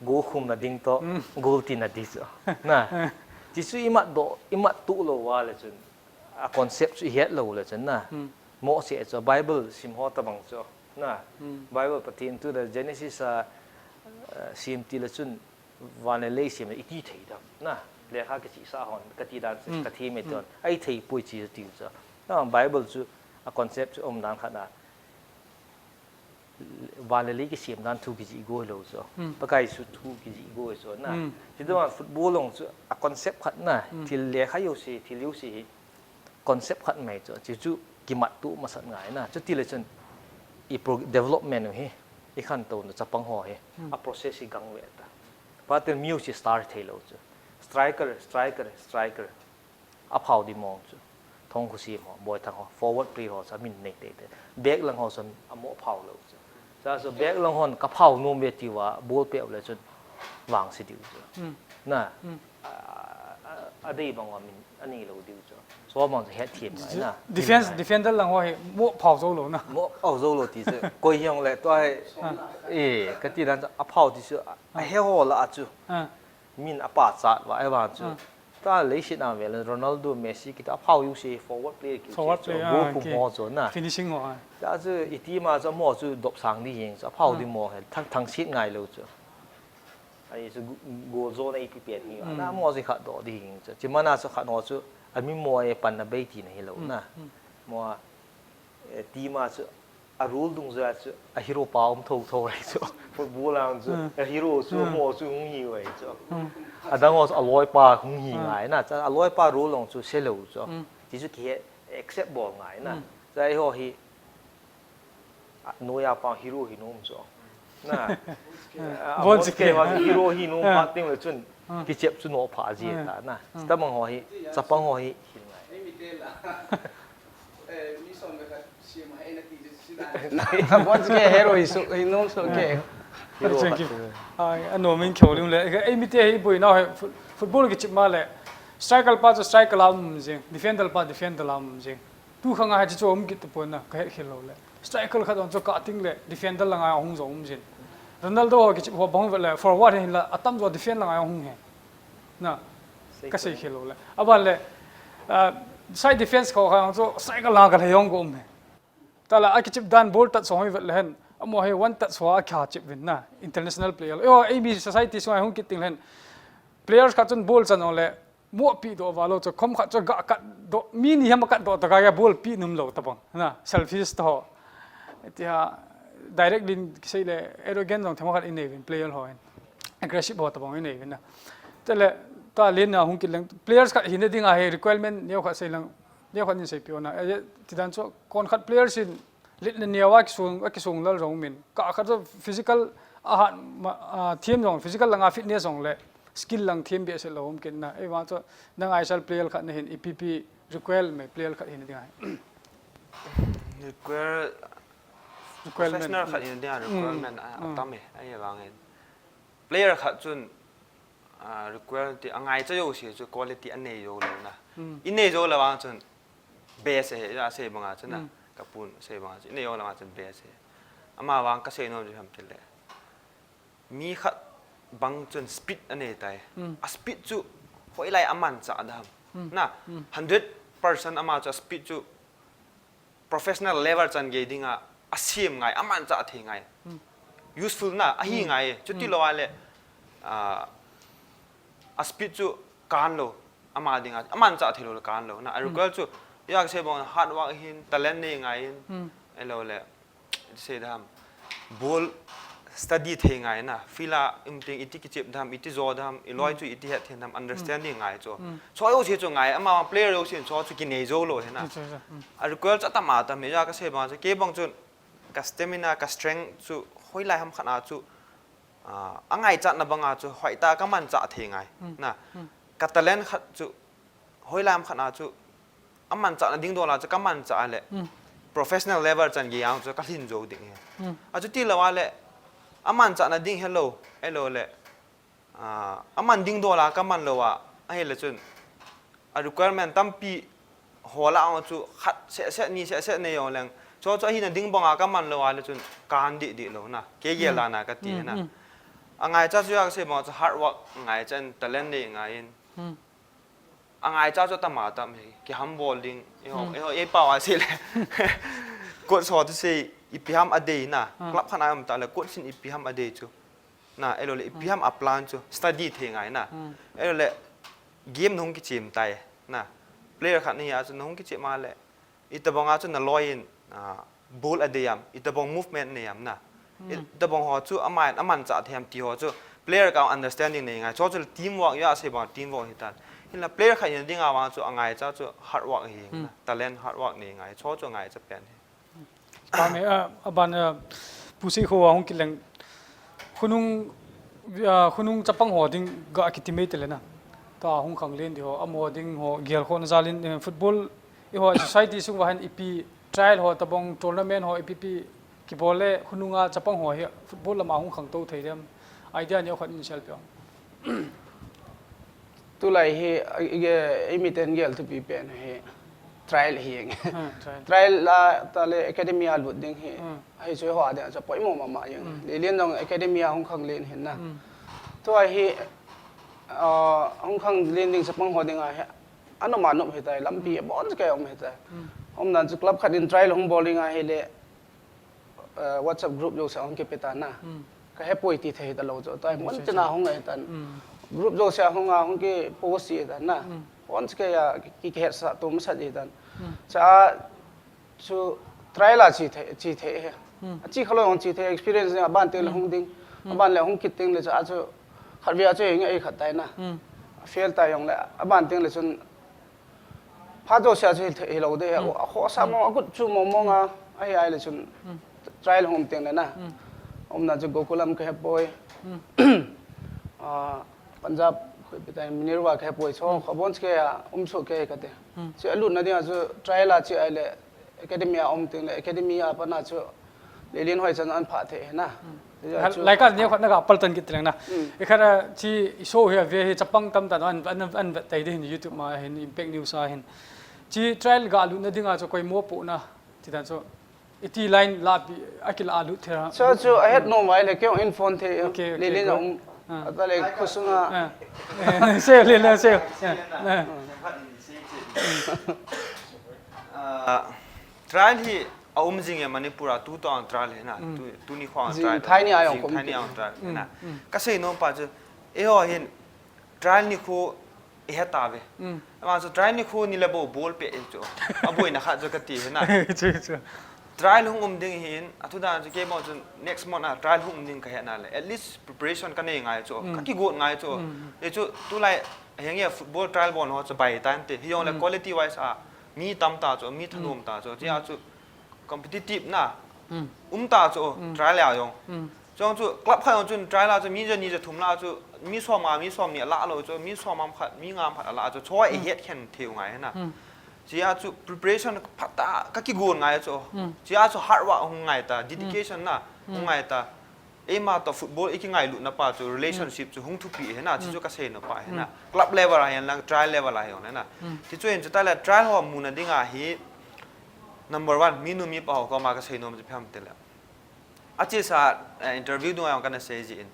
goal khum na ding to, goal ti na di so. Na, ti su imat do, imat tu lo wa le chun, a concept su i het lo le chun na. Mo se chu Bible sim ho ta bang chu. Na, Bible Pathen tu da Genesis a, eh, sim ti le chun, van le lei sem le iti thei dam. Na, lekha kichi sa hon, kati dan se, kathi me ton. Ai thei poi chi ti chu. Na, Bible chu a concept chu um dan khat na. Van le lei kisem dan thu kiji go lo chu. Pakai su thu kiji go chu na. Ti do football long chu a concept khat na. Thil lekha yo se, thil yo se hi. Concept khat mai chu, chu, chu kimat tu masat ngai na. Chu ti le chun i pro-, development u hi, i khan to na chapang ho hi, a process hi gang ve ta. Patel miu si star thei lo chu. Striker, striker, striker. A phau di mong chu. Thong khu si mo, boi thang ho, forward play ho, sa min nei te te. Back lang ho sa a mo phau lo chu. Sa so back lang hon ka phau nom ve ti wa, ball pe le chun vang si diu chu. Na, ah, Adei bang a min anei lou diu chu. Chu bang chu het thiam ngai na. Defense, defender lang ho hi mo phao jou lou na. Mo phao jou lou ti chu. Koi hiong le tua hi. Eh, kati dan chu aphao ti chu. Ahe ho lah a chu. Min apa chat va, eh, vang chu. Ta leiset a vel Ronaldo, Messi kiti aphao u se forward player kiti. Forward player. Go kum ho chu na. Finishing ho. Ta chu i team a chu mo chu dopsang di jeng chu. Aphao di mo he. Thang, thangsit ngai lou chu. Ahi chu goal zone a ipi pen hi. Ana mo chu khat doh di jeng chu. Chi mana chu khat ho chu. Ami mo e pan na bei ti na hi lou na. Mo a, eh, team a chu. A rule dungjuia chu a hero pa um thotho ahi chu. Football a chu a hero chu mo chu hung hi u ahi chu. Adang ho chu a loipa hung hi ngai na. Chu a loipa rule jong chu se lou chu. Ti chu kihe accept bol ngai na. Chu eiho hi a noiya pa hero hi nom chu. Na. Abonchike hero hi nom phat teng le chun kichep chu nompha ji ta na. Tabang ho hi, chapang ho hi. Abonchike hero hi su, hi nom su ke. Hero ka chu. Ai, anom in kho lim le. Ei mite hi boina hi football kichep ma le. Striker pa chu striker a um jing, defender pa defender a um jing. Tu khang a hi chu um kit tapon na, ka het khel lou le. Striker khat on chu kah teng le defender lang a hung jong um jin. Ronaldo ho kichep ho bang vet le forward hin la atam jo defender lang a hung he. Na, ka sei khel lou le. Aban le, ah, side defense kho kha chu striker lang ka le jong ko um he. Tala akichep dan ball touch ho vet le hen. Amo he one touch ho a kha chep vin na international player. Yo, A B society sunga hung kit teng le hen. Players khat chun ball chan ong le. Mo pi doh va lou chu khom khat chu ga kat doh, mi ni ham kat doh ta ga ball pi nom lou tabang. Na, selfish to. Ti ha direct din kisei le arrogant jong themkhat i nei vin player ho in. Aggressive ho tabang i nei vin na. Te le ta len na hung kit leng players khat hina ding a hi requirement neo khat sei lang, neo khat nin sei pi ona. Eh, ti dan chu kon khat players in Lit le neo a kisung, a kisung lal jong min. Kah khat chu physical a hat ma, a, thiam jong, physical langa fitness jong le skill lang thiam behseh lou um kit na. Ei vang chu na ngaisel player khat na hin ipi pi require mai player khat hin ding ahi. Require, requirement. Professional khat hin ding a requirement a, a tam e, ei vang in. Player khat chun, a, require ti a ngaicha jouse chu quality a nei jou lou na. I nei jou lou vang chun, best ahi, a sei banga chun na, ka pun sei banga chun, i nei jou lou vang chun best ahi. Ama vang ka sei nom chu ham ti le. Mi khat bang chun speed a nei tai. A speed chu hoilai a manchah da ham. Na, hundred percent ama chu a speed chu professional level chan gei dinga a siam ngai, a manchah thei ngai. Useful na, a hi ngai. Chuti lou a le, a, a speed chu kan lou, ama dinga, a manchah thei lou le kan lou. Na, a require chu, ya ka sei bang hard work hin, talent nei ngai hin, ei lou le, sei da ham, ball study thei ngai na, field a um teng iti kichep da ham, iti jo da ham, i loi chu iti het thei da ham, understanding ngai chu. Chu jouse chu ngai, ama player jouse chu chu kinei jou lou hi na. A require chu a tam a tam hi, ya ka sei bang chu, kei bang chun, ka stamina, ka strength chu hoilai ham khat a chu, a, a ngaichatna banga chu hoitah a ka manchah thei ngai. Na, ka talent khat chu hoilai ham khat a chu a manchahna ding dol a chu ka manchah a le professional level chan gei a chu ka lhin jou ding hi. A chuti lou a le a manchahna ding helou, helou le A, a man ding dol a ka man lou a, ahile chun a requirement tampi ho lah a chu khat seh seh ni seh seh nei jong leng. Chu chu ahina ding banga ka man lou a le chun ka han dih dih lou na. Kei gel dan a ka ti na. A ngaicha chu ya ka sei banga chu hard work ngaicha in talent nei ngai in. A ngaicha chu tam a tam hi, kiham bol ding, eiho, eiho, ei pao a sei le. Coach ho chu sei, ipi ham a dei na, club khat a um ta le, coach in ipi ham a dei chu. Na, ei lou le, ipi ham a plan chu, study thei ngai na. Ei lou le, game nahung kichem tai, na. Player khat nahi a chu nahung kichem a le, Itobang a chu na loi in, ah, ball a dei am, itobang movement nei am na. Itobang ho chu ama in a manchah thei am ti ho chu player ka understanding nei ngai. Chu chu team work ya sei bang team work hi tan. Hinla player khat hina ding a vang chu a ngaicha chu hard work hi na. Talent hard work nei ngai. Chu chu ngaicha pen hi. Ka me, ah, aban, ah, Pu Seikho a hung kileng Khonung, ah, khonung chapang ho ding ga kiti mai tele na. Ta hung khang len di ho, amaho ding ho, gel khona jal in, eh, football, eiho society sung uva hin ipi trial ho tabang tournament ho ipi pi kibol le khonunga chapang ho hi football lama hung khangtou thei dem. Idea neo khat in share peh o. Tulai hi, a, i ge, i miten gel thupi pen hi trial hi jeng. Hmm, trial. Trial la ta le academy a lut ding hi. Hmm. Hi chu ho a ding chu poimo mama jeng. Hmm. Lelen jong academy a hung khanglen hin na. Hmm. Tua hi, a, hung khanglen ding chapang ho ding a hi. Anom anom hitai, lampi, hmm, abon kei um hitai. Hmm. Umdan chu club khat in trial hung bol ding a hi le, eh, WhatsApp group jouse a hung kipe tan na. Hmm. Ka hepoi ti thei talou chu. Tua hi mun tina hung ngai tan. Hmm. Group jouse a hung a hung kipost hi tan na. Hmm. Once ke ya ki, ki het sa tu masa hi tan. Hmm. Cha chu trial a chi thei, chi thei he. Hmm. A chi khalou hung chi thei experience a ban teng le hung ding. Hmm. A ban le hung kit teng le cha chu khat via chu ngai khat tai na. Hmm. A fail tai jong le a ban teng le chun Pha jouse a chu hi, hilou de, hmm, a khosa, hmm, mong, a kut chu mong mong a, ahi ai le chun, hmm, trial hung um teng le na. Hmm. Umna chu Gokulam ka hepoi. Hmm. Ah, Punjab, koi pi tai, Minerva ka hepoi, so, hmm, kho bon ke a, um so ke kate. Hmm. Chu a lutna ding a chu trial a chu ai le, academy a um teng le, academy a pat na chu Lelen hoi chan an pha thei na. Hmm. Lai ka ni khat na ga pal tan kit leng na. Hmm. I khat a chi show hi a ve hi chapang tam ta an, an, an vet tai de hin YouTube ma hin Impact News a hin. Chi trial ga lut na ding a chu koi mo po na. Ti dan chu. I ti line la pi a ki la lut thei ra. Chu chu a het nom vai le kei in phone thei. Okay, okay, Lelen good. Um. Ah. A ta le khosung a. Ah. Eh, se le le se. Ah. Ah. Ah, trial hi a um jing e Manipur a, tu tong trial hi na, mm, tu, tuni khong jing trial. Thai ni a jong jing kom thai ni te. A jong trial hi na. Mm, mm. Ka sei nom pa chu, eiho hin trial nikho i he ta ve. Mm. Ama chu trial nikho ni le bo bol pe e chu. A boina khat chu ka ti hi na. Chu, chu. Trial hung um ding hin, a thu dan chu kei bang chu next month a trial hung um ding ka he na le. At least preparation ka nei ngai chu, mm, ka kigot ngai chu. Mm. E chu tulai henge football trial bon ho chu bai tan te. Hi jong le, mm, quality wise a mi tam ta chu, mi thanom ta chu. Chia chu competitive na. Mm. Um ta chu, mm, trial a jong. Mm. Chuang chu club khat jong chun trial a chu mi ja ni ja thum la chu, mi som nga, mi som ni a la lo chu, mi som am khat, mi ngam khat a la chu. Chua i, mm, het khen thei u ngai na. Mm. Chia chu preparation phat ta ka kigon ngai chu. Mm. Chia chu hard work hung ngai ta, mm, dedication na, mm, hung ngai ta. Eima to football i kingailut na pa chu relationship, mm, chu hung thupi hi na, chi, mm, chu ka sei na pa hi na. Mm. Club level a hin lang, trial level a hin na. Mm. Ti chu hin chu ta le trial ho mu na ding a hi number one, mi nu mi pa ho koma ka sei nom chu phem te le. A chi sa, eh, interview dung a jong ka na sei ji in.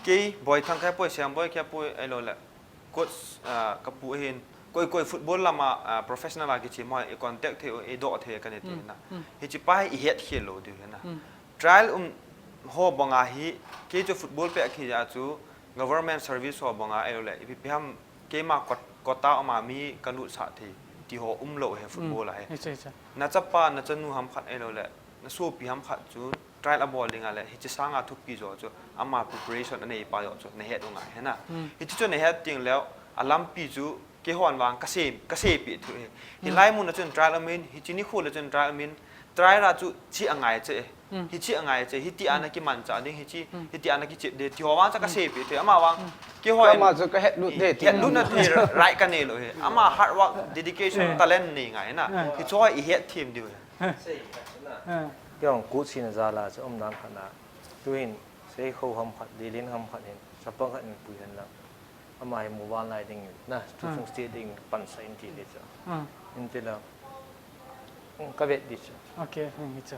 Kei Boithang ka hepoi, Siam Boi ka hepoi, ahilou le. Coach, ah, ka pu hin, koi, koi football lama, ah, professional a kichi mo, i contact thei, i doh thei ka nei ti, mm, na. Mm. Hichi pa hi i het khel lou diu hi na. Mm. Trial um ho bang a hi, kei chu football pet a khi a chu government service ho bang a, ahilou le, ipi pi ham keima quot-, quota um a mi ka lut sah thei, ti ho um lou hi football a hi. Mm. Hichi, hichi. Na chapa, na chanu ham khat ahilou le, na sopi ham khat chu trial a bol ding a le, hichi sang a thupi jo chu, ama preparation a nei pa jo chu, na het u ngai hi na. Hmm. Hichi chu na het ding leh, a lampi chu, kei hon vang ka sei, ka sei pi thu hi. Hmm. Hilai mun a chun trial a um in, hichi nikho le chun trial a um in, trial a chu chi a ngai che. Hmm. Hichi a ngai che, hiti a, hmm, na kimancha ding, hichi, hmm, hiti a na kichep ding, ti ho vang cha ka, hmm, sei pi thu, ama vang, hmm, kei hon, ama chu ka het lut ding, het lut na thei, right ka nei lou hi. Ama hard work, dedication, eh, talent nei ngai na. Eh. Hichu i het them diu hi. Kei jong coach hina jal a chu um dan khat na. Tu hin, Seikho ham khat, Lelen ham khat hin, chapang khat in pui hen lang. Ama hi mobile lai ding na, tu, ah, sung state ding pan sa in ti le chu. Ah. In ti la, um, ka vet di chu. Okay, hmm, hi chu.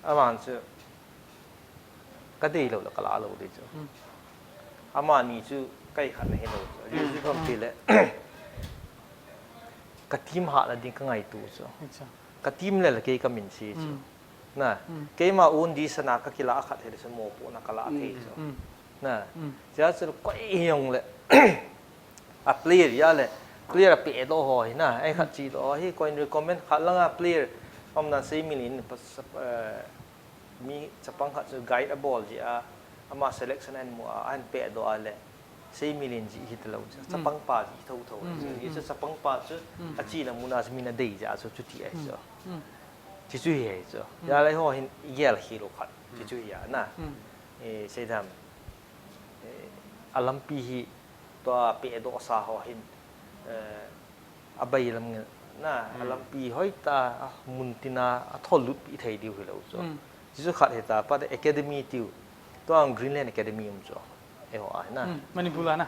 Ama chu, ka dei lou la, ka la lou di chu. Hmm. Ama ni chu, ka i khat na hi lou chu. Hmm. Ju ju kam ti le. Ka team hah na ding ka ngaito chu. Hi chu. Ka team le la kei ka min si chu. Mm. Na, mm, keima un di sana ka kila khat he le chu mopohna ka la thei chu. Mm. Na, mm, chia chu koi hi jong le a player ya le, player a pe do ho hi na, ai khat, mm, chi do hi koi recommend khat lang a player, um, nan sei mi lin, eh, mi chapang khat chu guide a bol ji a, ama selection an mu a, an pe do a le, sei mi lin ji hi ta lou chu, mm, chapang pa ji tho tho, mm, chu, mm, hi chu, mm, chapang pa chu, mm, a chi na mu na chu mi na dei ja chu, chu ti ai, mm, chu. Mm. Ti chu hi ai chu. Mm. Ya lai ho hin i gel hi lo khat, ti, mm, chu hi a na. Mm. Eh, sei dam. Eh, a lampi hi tua pe do sa ho hin, eh, a bai lam nge na, a, mm, lampi hoi ta, a mun tina, a thol lut pi thei diu hi lo chu. Mm. Ti chu khat hi ta, pa te academy tiu. Tua Greenland Academy um chu. Eiho a na. Mm, Manipur a na.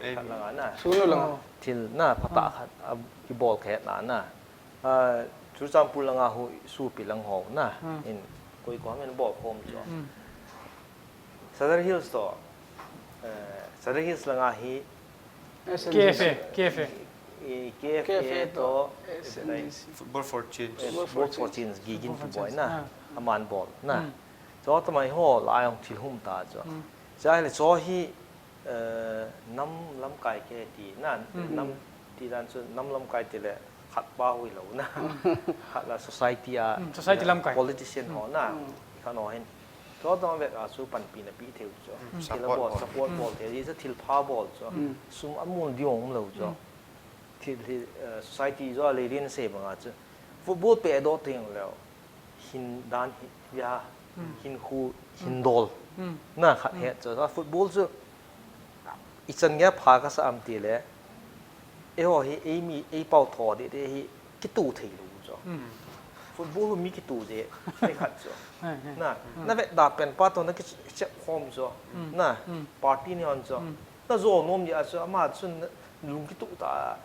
Khat langa na. Sunu langa. Thil na phatah khat a, i bol khe na na. Ah, Churachandpur langa hu supi lang ho na. In koi ko men bol khom chu. Sadar Hills to. Eh, Sadar Hills langa hi K F A, K F A. I K F A to S N D C. Football for Change. Football for Change, gigin ki bol na. Aman bol na. Cho tamai ho la ayong thil hum ta cho. Cha le cho hi eh, nam lamkai ke ti na, nam ti dan chu nam lamkai ti le khat pa hui lo na. Khat la society a, society lamkai. Politician ho na. Khat no hin. Cho tong vet a chu panpi na pi theu cho. Thil a bol, support bol theu, i cha thil pha bol cho. Sum a mun di ong lo cho. Thil hi, eh, society jo le rin se banga chu. Football pe do teng leo. Hin dan hi ya, hin khu, hin dol. Na khat het chu. Football chu i chan nge pha ka sa am ti le. Eiho hi, ei mi, ei pau tho de, de hi, kitu thei lo cho. Football mi kitu de, ei khat cho. Na, na vet da pen pa to na ki, ki chep khom cho. Na, party ni on cho. Na jo nom ya cho, ama chun lung kitu ta.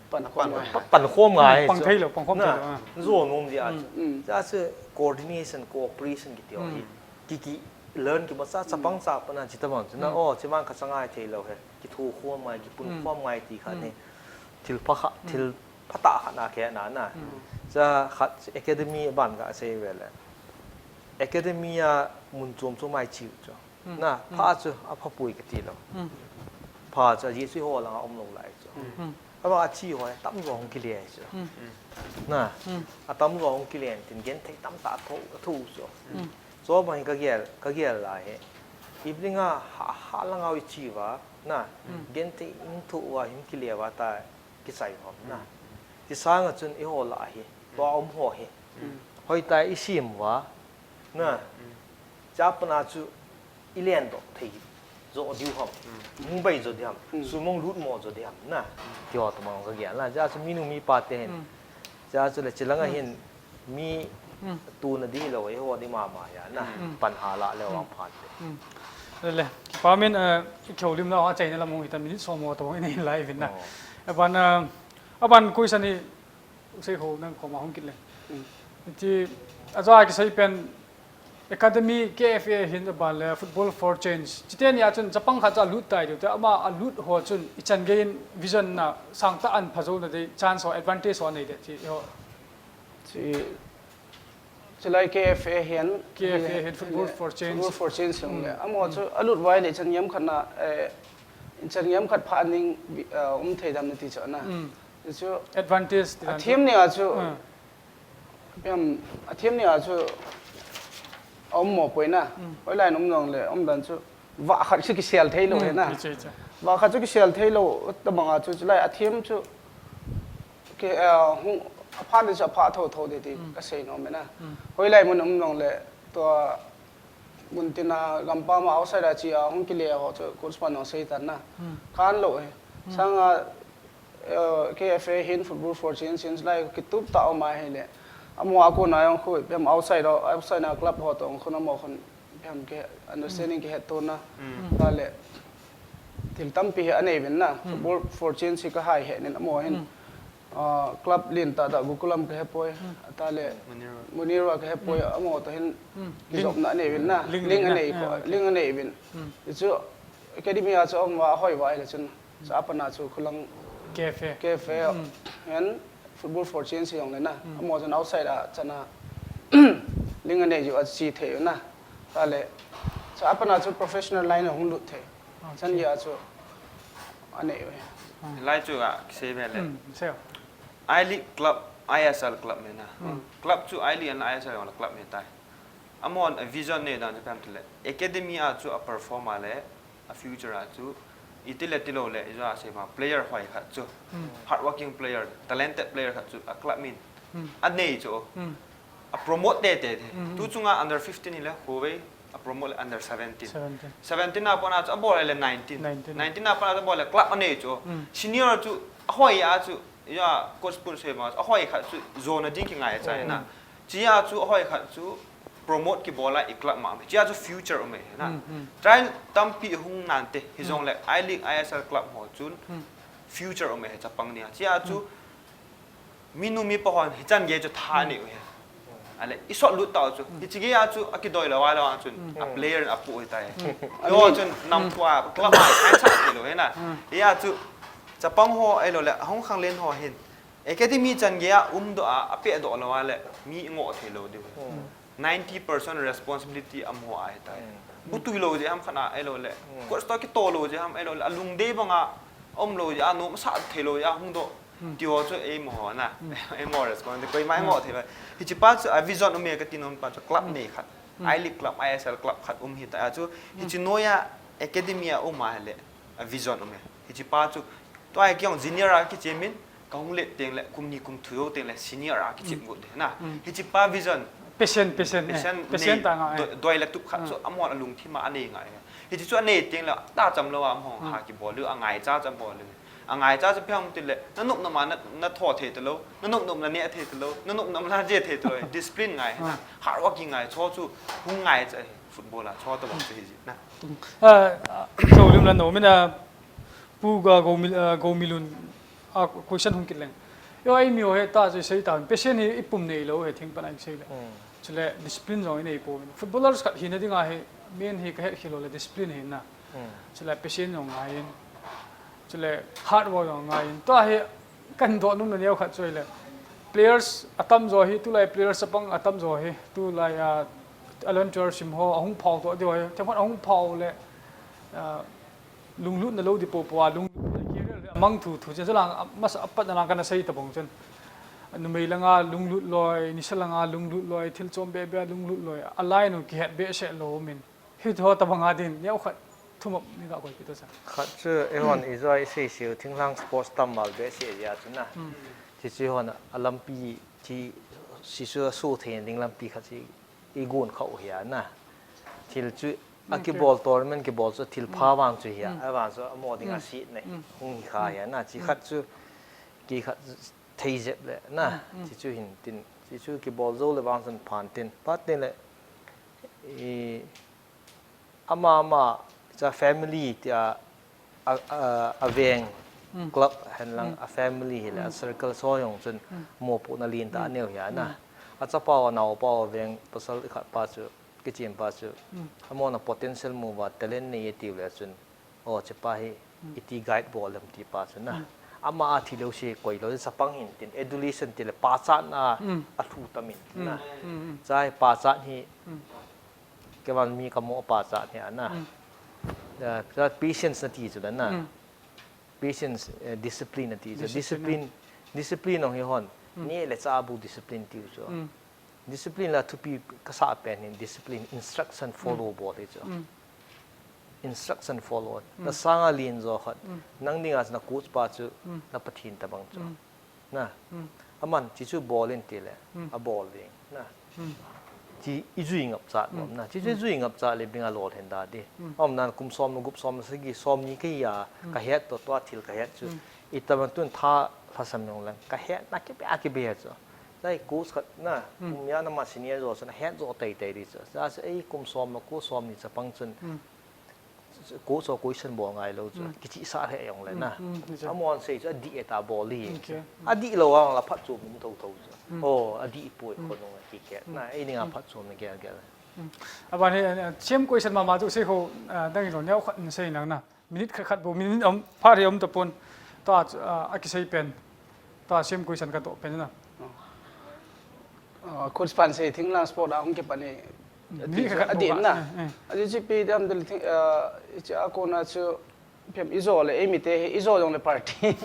Pan khom ngai. Pa-, pan khom ngai Pang cho. Thei lo, pang khom thei lo, Na, ah. jo nom ya cho. Cha chu coordination, cooperation ki ti ho hi. Ki, ki learn ki ma cha, chapang cha pa na chi ta bang cho. Na, oh, chi man ka cha ngai thei lo he. Ki thu khom ngai, ki pun khom ngai ti khat ni. Thil pha kha, thil pha ta khat na ke na na. Cha khat academy ban ka sei ve le. Academy a mun chom chom mai chi cho. Na, pha chu a pha pui ka ti lo. Pha chu a ji chu ho langa um lo lai chu. Ama a chi ho tam zo hong ki le chu. Na, a tam zo hong ki le tin gen thei tam ta tho, tho chu. Cho bang ka gel, ka gel lai he. Evening a ha, ha langa i chi va, na, gen thei in tho va him ki le va ta ki sai hom na. Ti sanga chun i ho la hi, to um ho hi. Hoi ta i sim va, na. Cha pana chu i len do thei zo diu ham. Mumbai zo diu ham. Sumong lut mo zo diu ham na. Ti ho to mang ka gel na. Cha chu mi nu mi pa te hen. Cha chu le chi langa hin mi tu na di lo, i ho di mama ya na. Pan ha la le wang phan te. Le, pa min, eh, i kheu lim la, a chaina lam hung hi ta minute som mo to in lai vin na. Aban, eh, aban koi sa ni Usei ho nang koma hung kit le. Ti, a jo a ki sei pen academy K F A hin a ban le Football for Change. Chite ni a chun chapang khat chu a lut tai diu te, ama a lut ho chun i chan gei in vision na sang ta an pha zo na dei chance ho, advantage ho nei de ti ho. Chi, chi lai K F A hin, K F A hin Football for Change. Football for Change hung le. Ama chu a lut vai le chan yam khat na, eh, chan yam khat pha ning, eh, um thei dam na ti chu na. Chu advantage ti a dan chu. Thiam ni a chu, Ah. Piam, a thiam ni a chu, a um mo poi na. Hoi lai nom nong le, um dan chu, va khat chu ki sel thei lo he na. Iche, iche. Va khat chu ki sel thei lo, ta bang a chu, chu lai a thiam chu, ki, eh, hung, a pha ni chu a pha tho tho de ti, ka sei nom e na. Hoi lai mun um nong le, to, mun tin a, gampam a outside a chi a, hung ki le ho chu, coach pan nong sei tan na. Kan lo he. Sang a, eh, K F A hin Football for Change, Change lai kitup ta um a hi le. Amo a ko na yong khu, pem outside, outside na club ho tong khu na mo khun, pem ke understanding ke het to na. Ta le. Thil tampi hi a nei vin na. Football for Change hi ka hai he nin amo hin. Ah, club lin ta ta Gokulam ka he poi. Ta le. Munirwa. Munirwa ka he poi, amo to hin. Ki jop na a nei vin na. Ling a nei ko, ling a nei vin. Chu academy a chu um va hoi va le chun. Cha pana chu khulang K F A. K F A. Hen Football for Change jong le na. Amo chun outside a chana ling a nei ju a chi thei na. Ta le. Cha pana chu professional line a hung lut thei. Chan ya chu a nei ve. Lai chu a sei ve le. Sei. I League club, I S L club me na. Club chu I League and I S L jong le club me tai. Amon a vision nei dan chu pem ti le. Academy a chu a perform a le. A future a chu, i ti le ti lo le, i ja sei ma, player hoi khat chu, hard working player, talented player khat chu, a club min, a nei chu, a promote te te te. Tu chunga under fifteen hi le, Huawei, a promote le under seventeen. Seventeen. Seventeen a pon a chu, a bol le nineteen. Nineteen. Nineteen a pon a chu, a bol le club a nei chu. Senior chu, a hoi a chu, ya, coach pun sei ma, a hoi khat chu, zona ding ki ngai chai na. Chi a chu, a hoi khat chu, promote kibol a i club ma um. Hichea chu future um e na. Try tampi hung nante. Hijongle I League, I S L club ho chun future um e chapang nia. Hichea chu minu mipa hon hichan gei chu tha nei u hi. Ale, i sot lut tau chu. Hiche gei a chu akidoi lou a lou a chun a player in apoh hitai. Eiho chun nam tua club a i sa thei lou hi na. Hia chu chapang ho ahilou le, ahung khanglen ho hin academy chan gei a umdoh a, apehdoh lou a le, mi i ngoh thei lou diu. Ninety percent responsibility amaho a hitai. Bu tui lou jeh ham khat a ahilou le, coach toh kitoh lou jeh ham ahilou le, alungdei banga aum lou jeh a, nom asa thei lou jeh a hung doh. Tiho chu eimaho na. Eimaho responsibility, koima i ngoh thei lou. Hiche pa chu a vision um e kati nom pa chu club nei khat. I League club, I S L club khat um hitai a chu. Hiche noiya academy a um a hile, a vision um e. Hiche pa chu, tua hi kei jong junior a kichem in, kahung let teng le, kum ni kum thum jou teng le, senior a kichem got de na. Hiche pa vision, Patient, patient, eh. Patient nei, ta ngai. Doi, doi le tup khat chu, amahon alungthim a anei ngai. Hiche chu anei teng le, ta cham lou a, amahon ha kibol lou, angaicha chu abol lou. Angaicha chu ipi ham tile, nanop nop a na, natho thei talou, nanop nop a naneh thei talou, nanop nop a naje thei talou, discipline ngai, na, hard working ngai, chu chu hung ngaicha hi, football a, chu tabang chu hi ji, na. Ah, Jolim la no, mina, Pu ga Gomi, ah, Gomilun, ah, question hung kit leng. Eiho eimi ho hi ta chu sei ta, patient hi i pum nei lou hi thing pan a i sei le. Chule discipline jong i nei pouvin. Footballers khat hina dinga hi, main hi ka het khel lou le discipline hi na. Chule patient jong ngai in. Chule hard work jong ngai in. Tua hi kan doh nom na neo khat chu ahile. Players atam jo hi, tulai players chapang atam jo hi, tulai, ah, eleven twelve sim ho, ahung phao toh diu hi. Themkhat ahung phao le, ah, lunglutna lou di popo a, lunglutna career hi amang thu thu chen, chulang, a, masa, apatna lang kana sei tabang chen. Numei langa lunglut loi, nisa langa lunglut loi, thil chom bebe a lunglut loi, a line u kihet behseh lou min. Hiho tabang a din, neo khat thumop ni ka koi kit u sa. Khat chu, eihon ijoi sei sei u, thinglhang sports tam val behseh jeh a chu na. Hichu hon a lampi, thi, sisu a su thei ding lampi khat chu i gon kha u hi a na. Thil chu, a kibol tournament kibol chu thil pha vang chu hi a. Avang chu amaho dinga sitna hung hi kha hi a na. Chi khat chu, ki khat thei jep le na. Chi chu hin tin, chi chu kibol jou le vang chun phan tin. Phat tin le, i, ama, ama, cha family tia, a, a, a veng, club hen lang, a family hi le, a circle so jong chun, mopohna lentah aneo hi a na. A chapa u, a naopa u, a veng pasal khat pa chu, kichem pa chu, amahon a potential mu va, talent nei e tiu le chun, o, chepa hi, iti guide bol lem ti pa chu na. Ama a thi lou se koi lou, chapang hin tin, adolescent ti le, pachatna, a thu tam in na. Cha hi pachat hi, Keiman mi kamo pachat hi a na. Eh, patience nati chu la na. Patience, eh, discipline nati chu. Discipline, discipline jong hi hon. Neh le chah bu discipline tiu chu. Discipline la thupi kasah pen hin discipline, instruction follow bol hi chu. Instruction follow. Na sanga len jo khat. Nang dinga chu na coach pa chu na Pathen tabang chu. Na. Aman, chi chu bol in ti le, a bol ding. Na. Chi i jui ngap chat bom na. Chi chu i jui ngap chat le bing a lol hen da di. Aum nan kum som le gup som le sagi som ni ka hi a, ka het to tua thil ka het chu. I tam tun tha lhasam jong leng. Ka het na kibe a kibe chu. Lai coach khat na, kum ya na ma senior jo chu na het jo tei tei di chu. Sa se ei kum som le ko som ni chapang chun. Coach ho question bol ngai lou chu. Kichihsah lheh jong le na. Amahon sei chu adih e ta bol hi. Adih lou a la phatchom um tho tho chu. O, adih poi khonung a kikeh. Na, ei ning a phatchom na gel gel. Aban hi, eh, same question mama chu sei ho, eh, dang i lo neo khat in sei nang na. Minute khat khat bou, minute um, phat hi um tapon. Ta, eh, a kisei pen. Ta same question ka doh pen na. Ah, coach pan sei thinglhang sport a hung kipan hi. Ni khat khat adih na. Adih chu ipi dam dil thing, ah, ichi a kona chu phem ijo le, eimi te hi ijo jong le party.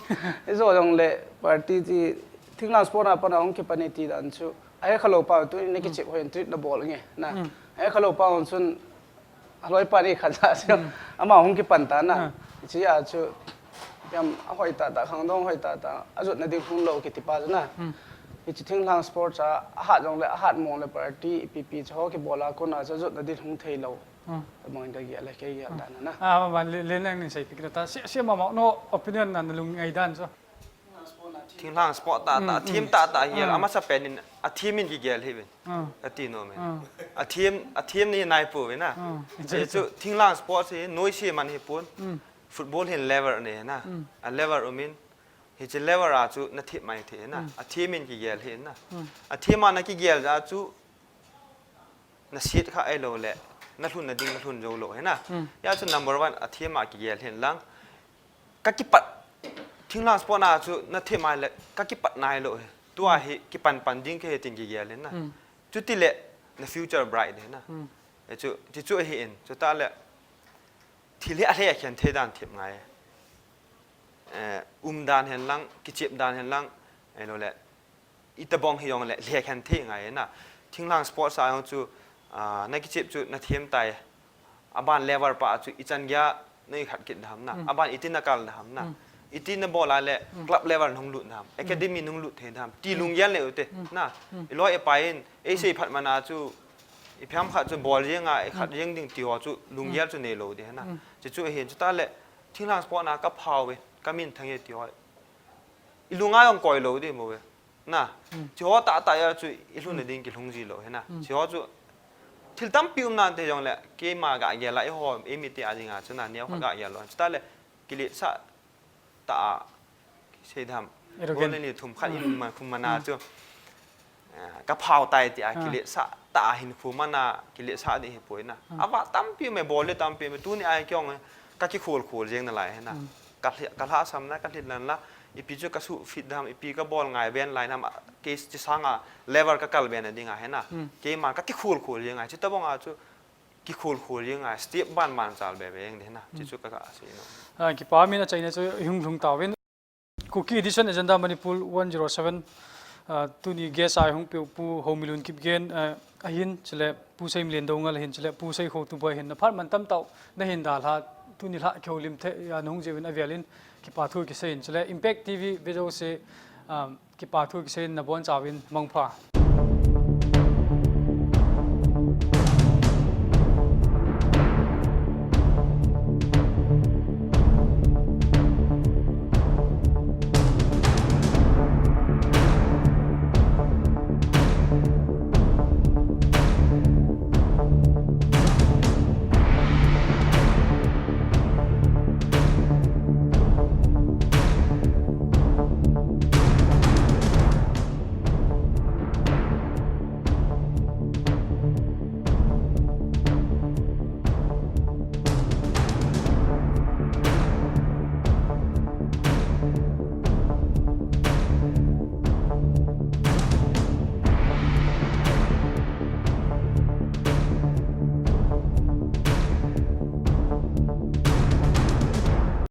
Ijo jong le party ti thinglhang sport a pan a hung kipan hi ti dan chu. Ahe khalou pa tu in kichep hoi treat na bol nge na. Ahe khalou pa hung chun Aloi pa ni khat ja chu. Ama hung kipan ta na. Chi a chu. Yam a hoi ta ta, khangdong hoi ta ta. A jot na ding hung lou kiti pa chu na. Hichi thinglhang sports a, a hat jong le, a hat mong le party, P P chu ho kibol a kona chu a jot na ding hung thei lou. Tabang in ka gel le, kei gel ta na na. Ah, ma, ma, le, le nang nin sei pik ta. Si, si ma ma, no opinion na, na lung ngai dan chu. Thinglhang sport a Thinglhang sport tah tah, thim tah tah hi, amasa pen in, a thim in kigel hi vin. Ati nom in. A thim, a thim ni nai pu vin a. Chu thinglhang sport hi, noi si man hi pun. Football hin level ni na. A level um in, hi chi level a chu na thim mai thi na. A thim in kigel hi na. A thim a na kigel a chu, na sit kha ai lo le, na lhun na ding na lhun zo lo hi na. Ya chu number one a thim a kigel hin lang. Ka kipat, thinglhang sport na chu na thim ai le, ka kipat nai lo hi. Tua hi kipan pan ding ke he tin kigel hin na. Chuti le, na future bright hi na. E chu, ti chu hi in, chu ta le, thil hi a hle khen thei dan thim ngai. Eh, um dan hen lang, kichep dan hen lang, ai lo le, itabong hi jong le, hle khen thei ngai na. Thinglhang sport sa jong chu, ah, na kichep chu na thim tai. Aban level pa chu i chan gya na i khat kit dam na. Aban iti na kal dam na. Iti na bol a le club level nung lut dam. Academy nung lut thei dam. Ti lunggel le u te. Na. I loi i pai in, ei sei phat mana chu, i phiam khat chu bol jeng a, i khat jeng ding ti ho chu lunggel chu nei lo de na. Chu chu hin chu ta le, thinglhang sport na ka phau ve, ka min thang e ti ho. I lunga jong koi lo de mo ve. Na, chi ho tah tah a chu i lhun na ding kilhung ji lo hi na. Chi ho chu thil tampi um nan te jong le, keima ga gel a i ho, i mi te a ding a chu na, neo kha ga gel lo. Chu ta le, kilet sa ta a, sei dam. Arrogant. Bol ni thum khat in man khum mana chu. Ah, ka phau tai ti a, kilet sa ta a hin khu mana, kilet sa di hi poi na. A va tampi me bol le tampi me tu ni ai kyong ka kikhol khol jeng na lai hi na. Ka hli-, ka lhasam na, ka hlit lan la, ipi chu ka su fit dam, ipi ka bol ngai ben lai nam, ke chi sanga level ka kal ben a ding a hi na. Keima ka kikhol khol jeng a, chu tabong a chu kikhol khol jeng a, step ban ban chal be be jeng de na. Chu chu ka ka si no. Ah, kipa min a chaina chu i hung lhung ta vin. Kuki Edition Agenda Manipur one zero seven, ah, tuni guest a i hung peh u Pu Houmilun Kipgen, ah, ahin, chule Pu Seimlen Doungel ahin, chule Pu Seikhotubuai ahin, na phat man tam tah u na hin dalha, tuni lha kihoulim thei, ah, na hung jeh uvin avel in kipa thu kisei in, chule Impact T V ve jouse, ah, kipa thu kisei in na bonchauvin mangpha.